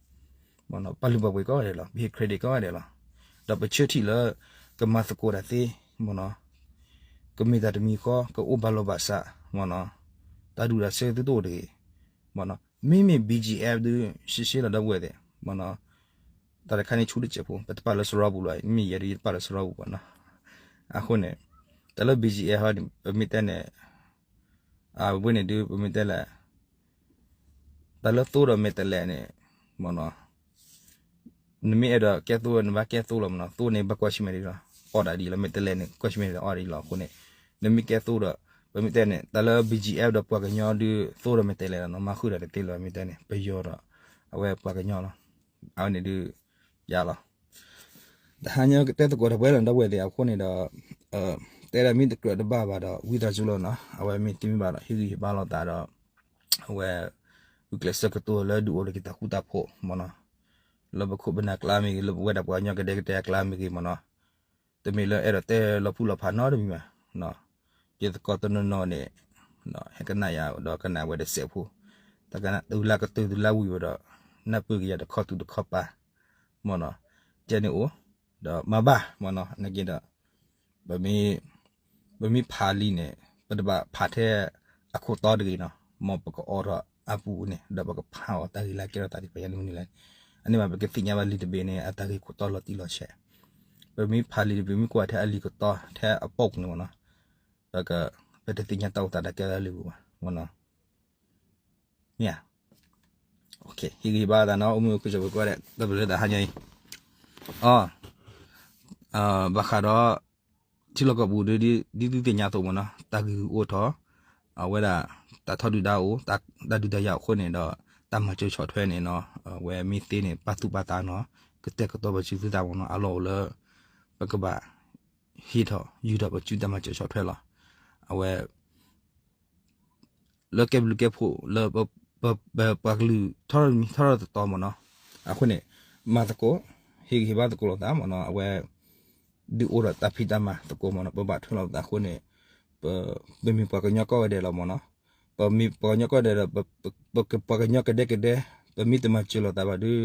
ပပာ်လုၢ်ပာ်ပှ့ၤကိးဂၤဒဲးလီၤ ပဟ့ၣ် credit ကိးဂၤဒဲးလီၤ ဒီးပဆၢထံၣ်လၢ ကမၤသကိးတၢ်သ့ မ့ၢ်နီၤ ကမ့ၢ်တၢ်တမံၤဃီ ကအိၣ်ဘၣ်လိာ်ဘၣ်စး မ့ၢ်နီၤ တၢ်ဒူၣ်တၢ်ဆၢသုတအိၣ်တဂ့ၤ မ့ၢ်နီၤ မ့မ့ၢ် B G F ဒုး ရှဲရှဲလီၤဒီပုၢ်ဝဲၢ်သ့ၣ် မ့ၢ်နီၤ တၢ်တခါန့ၣ်ဆူတစဲးဖိ ပတပာ်လၢစရီပူၤလီၤ မ့မ့ၢ်ယဲဒုးယတပာ်လၢစရီပူၤဘၣ်နီၤ အဃိန့ၣ် တၢ်လၢ B G F ဟီန့ၣ် ပမ့ၢ်တဲန့ၣ် အဝဲန့ၣ်ဒုး ပမ့ၢ်တဲလဲၣ် တၢ်လၢသိဒီးမဲာ်တဲးလဲးန့ၣ် မ့ၢ်နီၤ နမ့ၢ်အဲၣ်ဒိးကဲသိ နဘၣ်ကဲသိလီၤမ့ၢ်နီၤ သိန့ၣ်ဘၣ်ကွၢ်ဆၢၣ်မဲာ်ဒ်လီၤ အီၣ်ဒၣ်ဒ်လီၤ မဲာ်တဲးလဲးန့ၣ် ကွၢ်ဆၢၣ်မဲာ်ဒ်လီၤ အီၣ်ဒၣ်ဒ်လီၤ အဃိန့ၣ် နမ့ၢ်ကဲသိဒီး ပမ့ၢ်တဲန့ၣ် တၢ်လၢ B G F ဒီးပှၤကညီဒုး သိဒီးမဲာ်တဲးလဲးလီၤနီၤ မၤဃုာ်တၢ်တသ့လၢၤ မ့ၢ်တဲန့ၣ် ပယီၤဒီး အဝဲပှၤကညီလီၤ အဝဲန့ၣ်ဒုး ယါလီၤ တဟါညါကတဲသကိးတၢ်ပှဲၤလီၤဒီပုၢ်ဝဲၢ်သ့ၣ်အဃိန့ၣ်ဒီး တဲဒၣ်မ့ၢ်တကြၢးတဘၣ်ဘၣ်ဒီး ဝံသးစူၤလီၤနီၤ အဝဲမ့ၢ်တမ့ၢ်ဘၣ်ဒီး ဟ့ၣ်ဂံၢ်ဟ့ၣ်ဘါလိာ်သးဒီး အဝဲ ဂုာ်ကျဲးစၢးကတိၤလၢဒုးအိၣ်လၢက့ၤတၢ်ဃူတၢ်ဖိး မ့ၢ်နီၤ လၢပခိၣ်ပနၢ်ကျါမ့ၢ်ဂ့ၤ လၢပဝဲဒၣ်ပှၤကညီကဒဲကဒဲအကျါမ့ၢ်ဂ့ၤ မ့ၢ်နီၤ တမ့ၢ်လၢအဲၣ်ဒိးတဲလီၤဖုၣ်လီၤဖးနီတမံၤဘၣ် ယသကိးတနီၤနီၤန့ၣ် ဟဲကနၣ်ယၤဒီးကနၣ်ဝဲတစဲးဖိ တၢ်ကနၣ်တုၤလၢကတုၤတုၤလၢဝံၤဝဲဒီး နၢ်ပၢၢ်က့ၤယၤတခီတုၤတခီပၤ မ့ၢ်နီၤ ကဲန့ၣ်အိၣ် ဒီးမၤဘၣ် မ့ၢ်နီၤ နာ်က့ဒီး ပမ့ၢ် ပမ့ၢ်ဖးလံန့ၣ် ပတဘၣ်ဖးထဲအခိၣ်တီတဂ့ၤနီၤ မ်ပကအိးထီၣ်အပူၤန့ၣ် ဒီးပကဖးအီၤတၢ်ဂ့ၢ်လၢကဲထီၣ်သးဒ်ပှၤညါန့ၣ်မနုၤလဲၣ်န့ၣ် အန့ၣ်ဘၣ်ပကသ့ၣ်ညါဘၣ်လံာ်တဘ့ၣ်န့ၣ် အတၢ်ဂ့ၢ်ခိၣ်တီလီၤတံၢ်လီၤဆဲး ပမ့ၢ်ဖးလံာ်တဘ့ၣ် မ့ၢ်ကွၢ်ထဲအလံာ်ကတီၤ ထဲအပိာ်န့ၣ်မ့ၢ်နီၤ ဒီးက ပတသ့ၣ်ညါတၢ်အိၣ်သးတၢ်ကဲထီၣ်လၢပူၤဘၣ် မ့ၢ်နီၤ မ့ၢ်ဧါ ဟ့ၣ်ဂံၢ်ဟ့ၣ်ဘါသးနီၤ အိၣ်မုာ်အိၣ်ခုၣ်စၢၤဖိကိးဂၤဒဲး တၢ်ဘျုးလၢတၢ်ဟါညါအံၤ, အ ဘၣ်ဃးဒီး ထံလီၢ်ကီၢ်ပူၤဒ် ဒ်သုသ့ၣ်ညါအသိးမ့ၢ်နီၤ တၢ်ဂ့ၢ်ဂုာ်အိၣ်ထီၣ်, အဝဲဒၣ် တၢ်ထီဒုၣ်ဒါအိၣ်, တၢ်ဒုးတၢ်ယၤအိၣ်အဃိန့ၣ်ဒီး တၢ်မၤစၢၤဆီၣ်ထွဲန့ၣ်နီၤ အဝဲမ့ၢ်သ့န့ၣ် ပာ်သူၣ်ပာ်သးနီၤ ကတဲာ်ကတီၤပစုသုသးမ့ၢ်နီၤ အလီၢ်အိၣ်လၢ ပကဘၣ် ဟ့ၣ်ထီၣ်ယူၤထီၣ်ပစုတၢ်မၤစၢၤဆီၣ်ထွဲလီၤ. အဝဲ လၢကဲဘျုးကဲဖှိၣ်လၢ ပပှၤကလုာ်ထီထီၣ်တမံၤထီထီၣ်တတီၤမ့ၢ်နီၤ, အဃိန့ၣ် မၤသကိး ဟ့ၣ်ဂံၢ်ဟ့ၣ်ဘါသကိးလိာ်သးမ့ၢ်နီၤ အဝဲ ဒုးအိၣ်ဒီးတၢ်ဖံးတၢ်မၤသကိးမ့ၢ်နီၤ ပဘၣ်ထွဲလိာ်သးအဃိန့ၣ် ပ ပမ့ၢ်ပှၤကညီကိးဂၤဒဲးလီၤမ့ၢ်နီၤ, ပမ့ၢ်ပှၤကညီကိးဂၤဒဲးဒီး ပပှၤကညီကဒဲကဒဲ ပမ့ၢ်တမၤစၢၤလိာ်သးဘၣ်ဒီး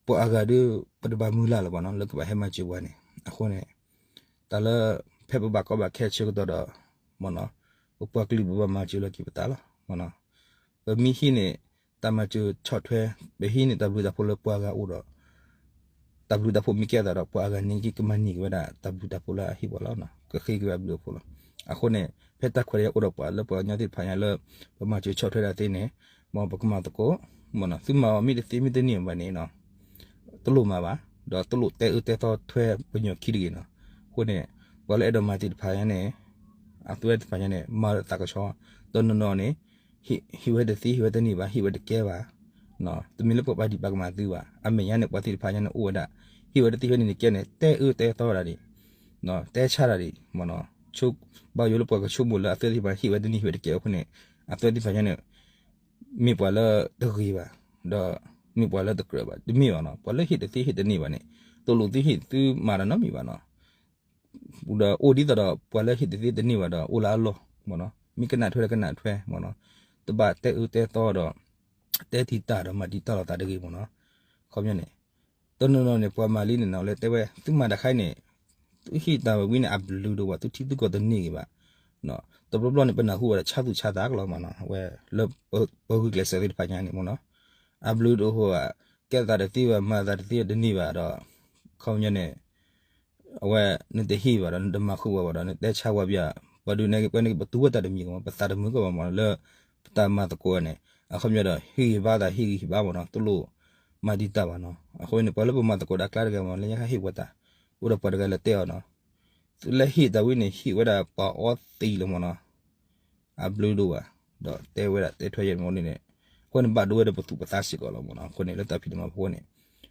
ပှၤအါဂၤဒီး ပတဘၣ်မုၢ်လၢ်လၢၤဘၣ်နီၤ လၢကဘၣ်ဟဲမၤစၢၤပှၤန့ၣ် အဃိန့ၣ် တၢ်လၢ ဖဲပဘၣ်ကီဘၣ်ခဲဆၢကတီၢ်ဒီး မ့ၢ်နီၤ ပပှၤကလုာ်ပဘၣ်မၤစၢၤလီၤက့ၤပသးလီၤမ့ၢ်နီၤ, ပမ့ၢ်ဟံးန့ၣ် တၢ်မၤစၢၤဆီၣ်ထွဲ ပဟံးန့ၢ်တၢ်ဘျုးတၢ်ဖှိၣ်လၢပှၤဂၤအိၣ်ဒီး တၢ်ဘျုးတၢ်ဖှိၣ်မ့ၢ်ကဲအသးဒီး ပှၤအါဂၤန့ၣ်က့ ကမၤန့ၢ်က့ၤဝဲဒၣ်တၢ်ဘျုးတၢ်ဖှိၣ်လၢအဟ့ၣ်ပှၤလီၤ, ကဃ့က့ၤဝဲအဘျုးအဖှိၣ်လီၤ. အဃိန့ၣ် ဖဲတၢ်ခွဲးတၢ်ယာ်အိၣ်ဒီးပှၤလၢပှၤကညီသ့ၣ်တဖၣ်ညါလၢ ပမၤစၢၤဆီၣ်ထွဲဒၣ်သ့န့ၣ် မ်ပကမၤသကိး မ့ၢ်နီၤ သုမၤအီၤမ့ၢ်တသ့မ့ၢ်တန့ၢ်ဘၣ်န့ၣ် တလိၣ်မၤဘၣ်, ဒီးတလိၣ်တဲအၢတဲသီထွဲပညိၣ်ခံတဂ့ၤနီၤ. အဃိန့ၣ် ပှၤလၢအဲၣ်ဒိးမၤသ့ၣ်တဖၣ်ညါန့ၣ် အသုဝဲသ့ၣ်တဖၣ်ညါန့ၣ် မၤသးကဆှီ, တနီၤနီၤန့ၣ် ဟ့ၣ်ဝဲတသ့ ဟ့ၣ်ဝဲတန့ၢ်ဘၣ် ဟ့ၣ်ဝဲတကဲဘၣ်, တမ့ၢ်လၢပှၤပာ်ဒံးပာ်ကမၣ်သုဘၣ်. အမဲာ်ညါန့ၣ် ပှၤသ့ၣ်တဖၣ်ညါန့ၣ် အိၣ်ဝဲဒၣ် ဟ့ၣ်ဝဲတသ့ ဟ့ၣ်ဝဲတန့ၢ်န့ၣ်ကဲန့ၣ် တဲအၢတဲသီဒၣ်ဒံး တဲဆါဒၣ်ဒံး မ့ၢ်နီၤ, ဘၣ်ယိၣ်လၢပှၤကဆိကမိၣ်လၢအသုဝဲသ့ၣ်တဖၣ် ဟ့ၣ်ဝဲတန့ၢ် ဟ့ၣ်ဝဲတကဲအဃိန့ၣ် အသုဝဲသ့ၣ်တဖၣ်ညါန့ၣ် မ့ၢ်ပှၤလၢတဂ့ၤဘၣ်, ဒီးမ့ၢ်ပှၤလၢတကြၢးဘၣ် တမ့ၢ်ဘၣ်နီၤ. ပှၤလၢဟ့ၣ်တသ့ဟ့ၣ်တန့ၢ်ဘၣ်န့ၣ် တလိၣ်သုဟ့ၣ်သုမၤတၢ်နီတမံၤဘၣ်နီၤ. ဒီးအိၣ်ဒ်သိးဒီး ပှၤလၢဟ့ၣ်တသ့တန့ၢ်ဘၣ်ဒီး အိၣ်လၢအလီၢ် မ့ၢ်နီၤ, မ့ၢ်ကနၣ်ထွဲဒီးကနၣ်ထွဲ မ့ၢ်နီၤ, တဘၣ်တဲအၢတဲသီဒီး တဲတံာ်တာ်ဒီးမၤတံာ်တာ်လိာ်သးတဂ့ၤ မ့ၢ်နီၤ. ခီပညီန့ၣ် တနီၤနီၤန့ၣ် ပှၤမၤလံန့ၣ်နီၤ လၢတဲဝဲ သုမၤတၢ်ခါအံၤန့ၣ် သုဟ့ၣ်တၢ်ဝဲဝံၤန့ၣ် အဘျုးဒိၣ်ဘၣ် သုထံသုကီၢ်တန့ၢ်ဂ့ၤဘၣ်. တဘျီဘျီန့ၣ် ပနၢ်ဟူဝဲဒီး ဆါသူၣ်ဆါသးကလီၤ မ့ၢ်နီၤ, အဝဲလၢပဂုာ်ကျဲးစၢးသ့ၣ်တဖၣ်ညါန့ၣ် မ့ၢ်နီၤ, အဘျုးဒိၣ်ဟိဘၣ် ကဲသးတသ့ဘၣ် မၤသးတသ့ဘၣ်တန့ၢ်ဘၣ်ဒီး ခီပညီန့ၣ် အဝဲ နတဟ့ၣ်ဘၣ်ဒီး နတမၤဃုာ်ဝဲဘၣ်ဒီး နတဲဆါဝဲဘၣ်, ပှၤဒုးနဲၣ်က့ၤ ပှၤန့ၣ်က့ၤ ပတူၢ်ဝဲတၢ်တမံၤကမး ပသးတမုာ်ကဘၣ်မး လၢပတၢ်မၤသကိးန့ၣ် အခီပညီဒီး ဟ့ၣ်ဂံၢ်ဟ့ၣ်ဘါသး ဟ့ၣ်ဂံၢ်ဟ့ၣ်ဘါမးနီၤ တလိၣ်မၤဒံးတၢ်ဘၣ်နီၤ. အဃိန့ၣ် ပှၤလၢပမၤသကိးတၢ်ကျါတဂၤမး လၢညါခါဟ့ၣ်ဝဲတၢ် အိၣ်ဒီးပှၤတဂၤလၢတဲအီၤနီၤ သုလၢဟ့ၣ်တၢ်ဝံၤန့ၣ် ဟ့ၣ်ဝဲဒၣ်ပှၤအီသံးလီၤမးနီၤ အဘျုးဒိၣ်ဘၣ် ဒီးတဲဝဲဒၣ်တဲထွဲယဲၢ်မးန့ၣ် အဃိန့ၣ် ဘၣ်ဒိဝဲဒီးပသူၣ်ပသးစ့ၢ်ကီးလီၤမးနီၤ. အဃိန့ၣ် လၢတၢ်ဖံးတၢ်မၤဖိန့ၣ်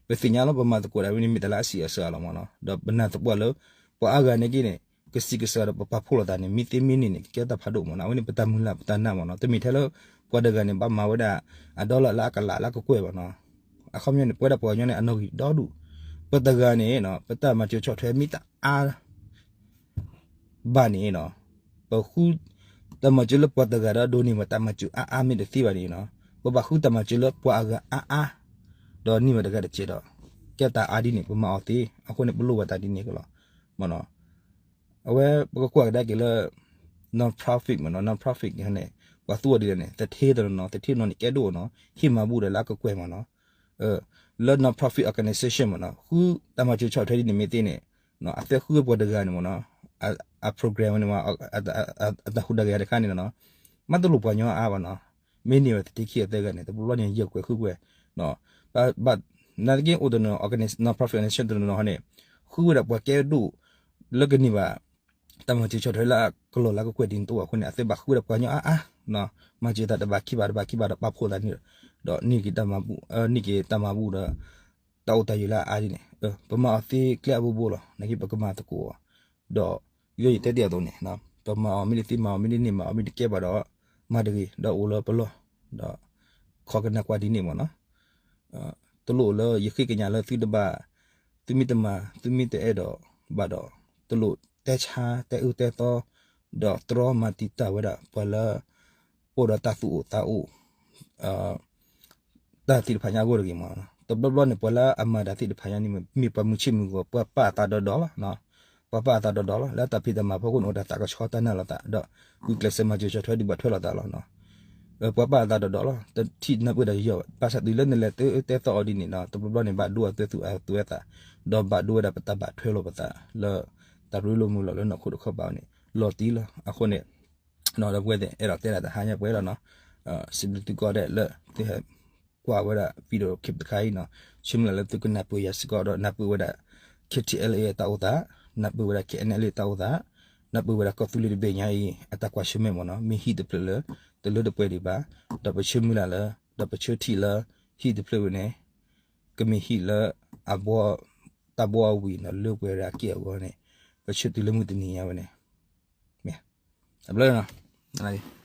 ပသ့ၣ်ညါလီၤ ပမၤသကိးတၢ်ဝံၤန့ၣ် မ့ၢ်တၢ်လၢအဆံးအဆၢလီၤမးနီၤ. ဒီးပနာ်သပှၢ်လၢ ပှၤအါဂၤန့ၣ်က့န့ၣ် ကစံးကစၢ်ဒီးပပာ်ဖှိၣ်လိာ်သးန့ၣ် မ့ၢ်သ့မ့ၢ်န့ၢ်န့ၣ် ကကဲတၢ်ဖးဒိၣ်မးနီၤ. အဝဲန့ၣ် ပတၢ်မုၢ်လၢ်ပတၢ်နာ်မးနီၤ. တမ့ၢ်ထဲလၢ ပှၤတဂၤန့ၣ် ဘၣ်မၤဝဲဒၣ် အဒီလၢအကလးလၢကကွဲၢ်ဘၣ်နီၤ. အခီပညီန့ၣ် ပဝဲဒၣ်ပှၤကညီန့ၣ် အနီၣ်ဂံၢ်ဒီဒူၣ် ပတဂၤန့ၣ် ပတၢ်မၤစၢၤဆီၣ်ထွဲမ့ၢ်တအါ ဘၣ်န့ၣ်နီၤ ပဃုတၢ်မၤစၢၤလၢပှၤတဂၤဒီး ဒိးန့ၢ်ဘၣ်တၢ်မၤစၢၤအါအါမ့ၢ်တသ့ဘၣ်န့ၣ်နီၤ ပဘၣ်ဃုတၢ်မၤစၢၤလၢပှၤအဂၤအါအါ ဒီးန့ၢ်ဘၣ်တဂၤတစဲးဒီး ကဲတၢ်အါဒ်န့ၣ် ပမၤအီၤသ့ အဃိန့ၣ် ပလိၣ်ဘၣ်တၢ်ဒ်န့ၣ်ကလီၤမးနီၤ. အဝဲပကကွၢ်ကဒါက့ၤလၢ non-profit မးနီၤ non-profit န့ၣ် ပှၤသူအီၤဒ်လဲၣ်န့ၣ် သထ့တနီၤနီၤ သထ့နီၤန့ၣ် ကဲဒိၣ်နီၤ ဟ့ၣ်မၤဘူၣ်ဒီးလၢအကကွဲၢ်မးနီၤ လၢ non-profit organization မးနီၤ ဃုတၢ်မၤစၢၤဆီၣ်ထွဲဒ်န့ၣ်မ့ၢ်သ့န့ၣ် အသဲဃုပှၤတဂၤန့ၣ်မးနီၤ အ program န့ၣ်မး အတၢ်ဟူးတၢ်ဂဲၤတခါန့ၣ်နီၤ မ့ၢ်တလိၣ်ပှၤညီအါဘၣ်နီၤ မ့ၢ်န့ၢ်ဝဲသထ့ခံအသၢဂၤန့ၣ် တဘျီဘျီန့ၣ် ယဲၢ်ကွဲးဃုကွဲး ဘၣ် ဘၣ် နာ်သက့အိၣ်တနီၤ organiz non-profit organization တနီၤနီၤဟီန့ၣ် ဃုဝဲဒၣ်ပှၤကဲဒိၣ် လၢကန့ၢ်ဘၣ် တၢ်မၤစၢၤဆီၣ်ထွဲလၢအကလီၢ်လၢကကွဲၢ်ဒ်န့ၣ်တအိၣ်အဃိန့ၣ် အသဲဘၣ်ဃုဝဲဒၣ်ပှၤကညီအါအါ မၤစၢၤတၢ်တဘၣ်ခံဘၣ်တဘၣ်ခံဘၣ်ဒီးပာ်ဖှိၣ်သးန့ၣ် ဒီးန့ၢ်က့ၤတၢ်မၤဘူၣ် န့ၢ်က့ၤတၢ်မၤဘူၣ်ဒီး တၢ်အိၣ်တၢ်ယၢၤလၢအအါဒ်န့ၣ် ပမၤအီၤသ့ကျဲအဘိဘိလီၤ နာ်က့ပကမၤသကိးအီၤ ဒီး ယိယတဲတ့ၢ်အသိးန့ၣ် ပမၤအီၤမ့ၢ်တသ့မၤအီၤမ့ၢ်တန့ၢ်မၤအီၤမ့ၢ်တကဲဘၣ်ဒီး မၤတဂ့ၤ ဒီးအိၣ်လၢပလီၢ် ဒီး ခိးကနၣ်ကွၢ်ဒ်န့ၣ်မးနီၤ တလိၣ်လၢယဃ့ကညးလၢသုတဘၣ် သုမ့ၢ်တမၤ သုမ့ၢ်တအဲၣ်ဒိးဘၣ်ဒီး တလိၣ်တဲဆါတဲအၢတဲသီ ဒီးတြီမၤတံာ်တာ်ဝဲဒၣ် ပှၤလၢ အိၣ်ဒီးတၢ်သူၣ်အိၣ်သးအိၣ် တၢ်သ့ၣ်တဖၣ်ညါအဂီၢ်တဂ့ၤမးနီၤ. တဘျီဘျီန့ၣ် ပှၤလၢအမၤတၢ်သ့ၣ်တဖၣ်ညါန့ၣ် မ့ၢ်ပှၤမုၢ်ဆ့ၣ်မုၢ်ဂီၤ ပှၤပာ်အသးဒီးဒီးလီၤ ပှၤပာ်အသးဒီးဒီးလီၤ လၢတၢ်ဖံးတၢ်မၤဖီခိၣ်န့ၣ် အိၣ်ဒီးတၢ်သးကဆှီတၢ်နာ်လိာ်သး ဒီးဂုာ်ကျဲးစၢးမၤစၢၤဆီၣ်ထွဲဒုးဘၣ်ထွဲလိာ်သးလီၤ. ပှၤပာ်အသးဒီးဒီးလီၤ တထံၣ်နၢ်ပၢၢ်တၢ်ယီၤ ဘၣ်ဆၣ်တုၤလၢနလဲၤတဲအၢတဲသီအီၤဒ်န့ၣ်နီၤ တဘျီဘျီန့ၣ် ဘၣ်ဒိအသွဲသူၣ်အသွဲသး ဒီးဘၣ်ဒိဝဲဒၣ်ပတၢ်ဘၣ်ထွဲလိာ်ပသးလၢ တၢ်ရ့လိာ်မုာ်လိာ်လၢနီၢ်ခိတခီပၤန့ၣ် လီၤတံၢ်လီၤ. အဃိန့ၣ် ဒီပုၢ်ဝဲၢ်သ့ၣ် အဲၣ်ဒိးတဲဒၣ်တဟါညါပှဲၤလီၤနီၤ စံးဘျုးသုကိးဂၤဒဲးလၢသုဟဲ ကွၢ်ဝဲဒၣ် video clip တခါအံၤနီၤ, ဆၢမုၢ်လၢ်လၢသုကနၢ်ပၢၢ်ယၤစ့ၢ်ကီးဒီး နၢ်ပၢၢ်ဝဲဒၣ် K T L A အတၢ်အိၣ်သး, နၢ်ပၢၢ်ဝဲဒၣ် K N L A တၢ်အိၣ်သး, နၢ်ပၢၢ်ဝဲဒၣ်ကီၢ်သူလ့ၤတဘ့ၣ်ညါအံၤ အတၢ်ကွၢ်ဆၢၣ်မဲာ်မ့ၢ်နီၤ, မ့ၢ်ဟံၣ်တဖျၢၣ်လၢ တလၢတပှဲၤဒံးဘၣ်, ဒီးပဆၢမုၢ်လၢ်လၢ ဒီးပဆၢထံၣ်လၢ ဟံၣ်တဖျၢၣ်ဝဲန့ၣ် ကမ့ၢ်ဟံၣ်လၢအဘီ တၢ်ဘီအဝံၤနီၤ လၢပှဲၤဒၣ်က့ၢ်အဂီၢ်န့ၣ် ပဆၢတုၤလၢမုၢ်တနံၤညါဝဲန့ၣ် မ့ၢ် အဘျီနီၤ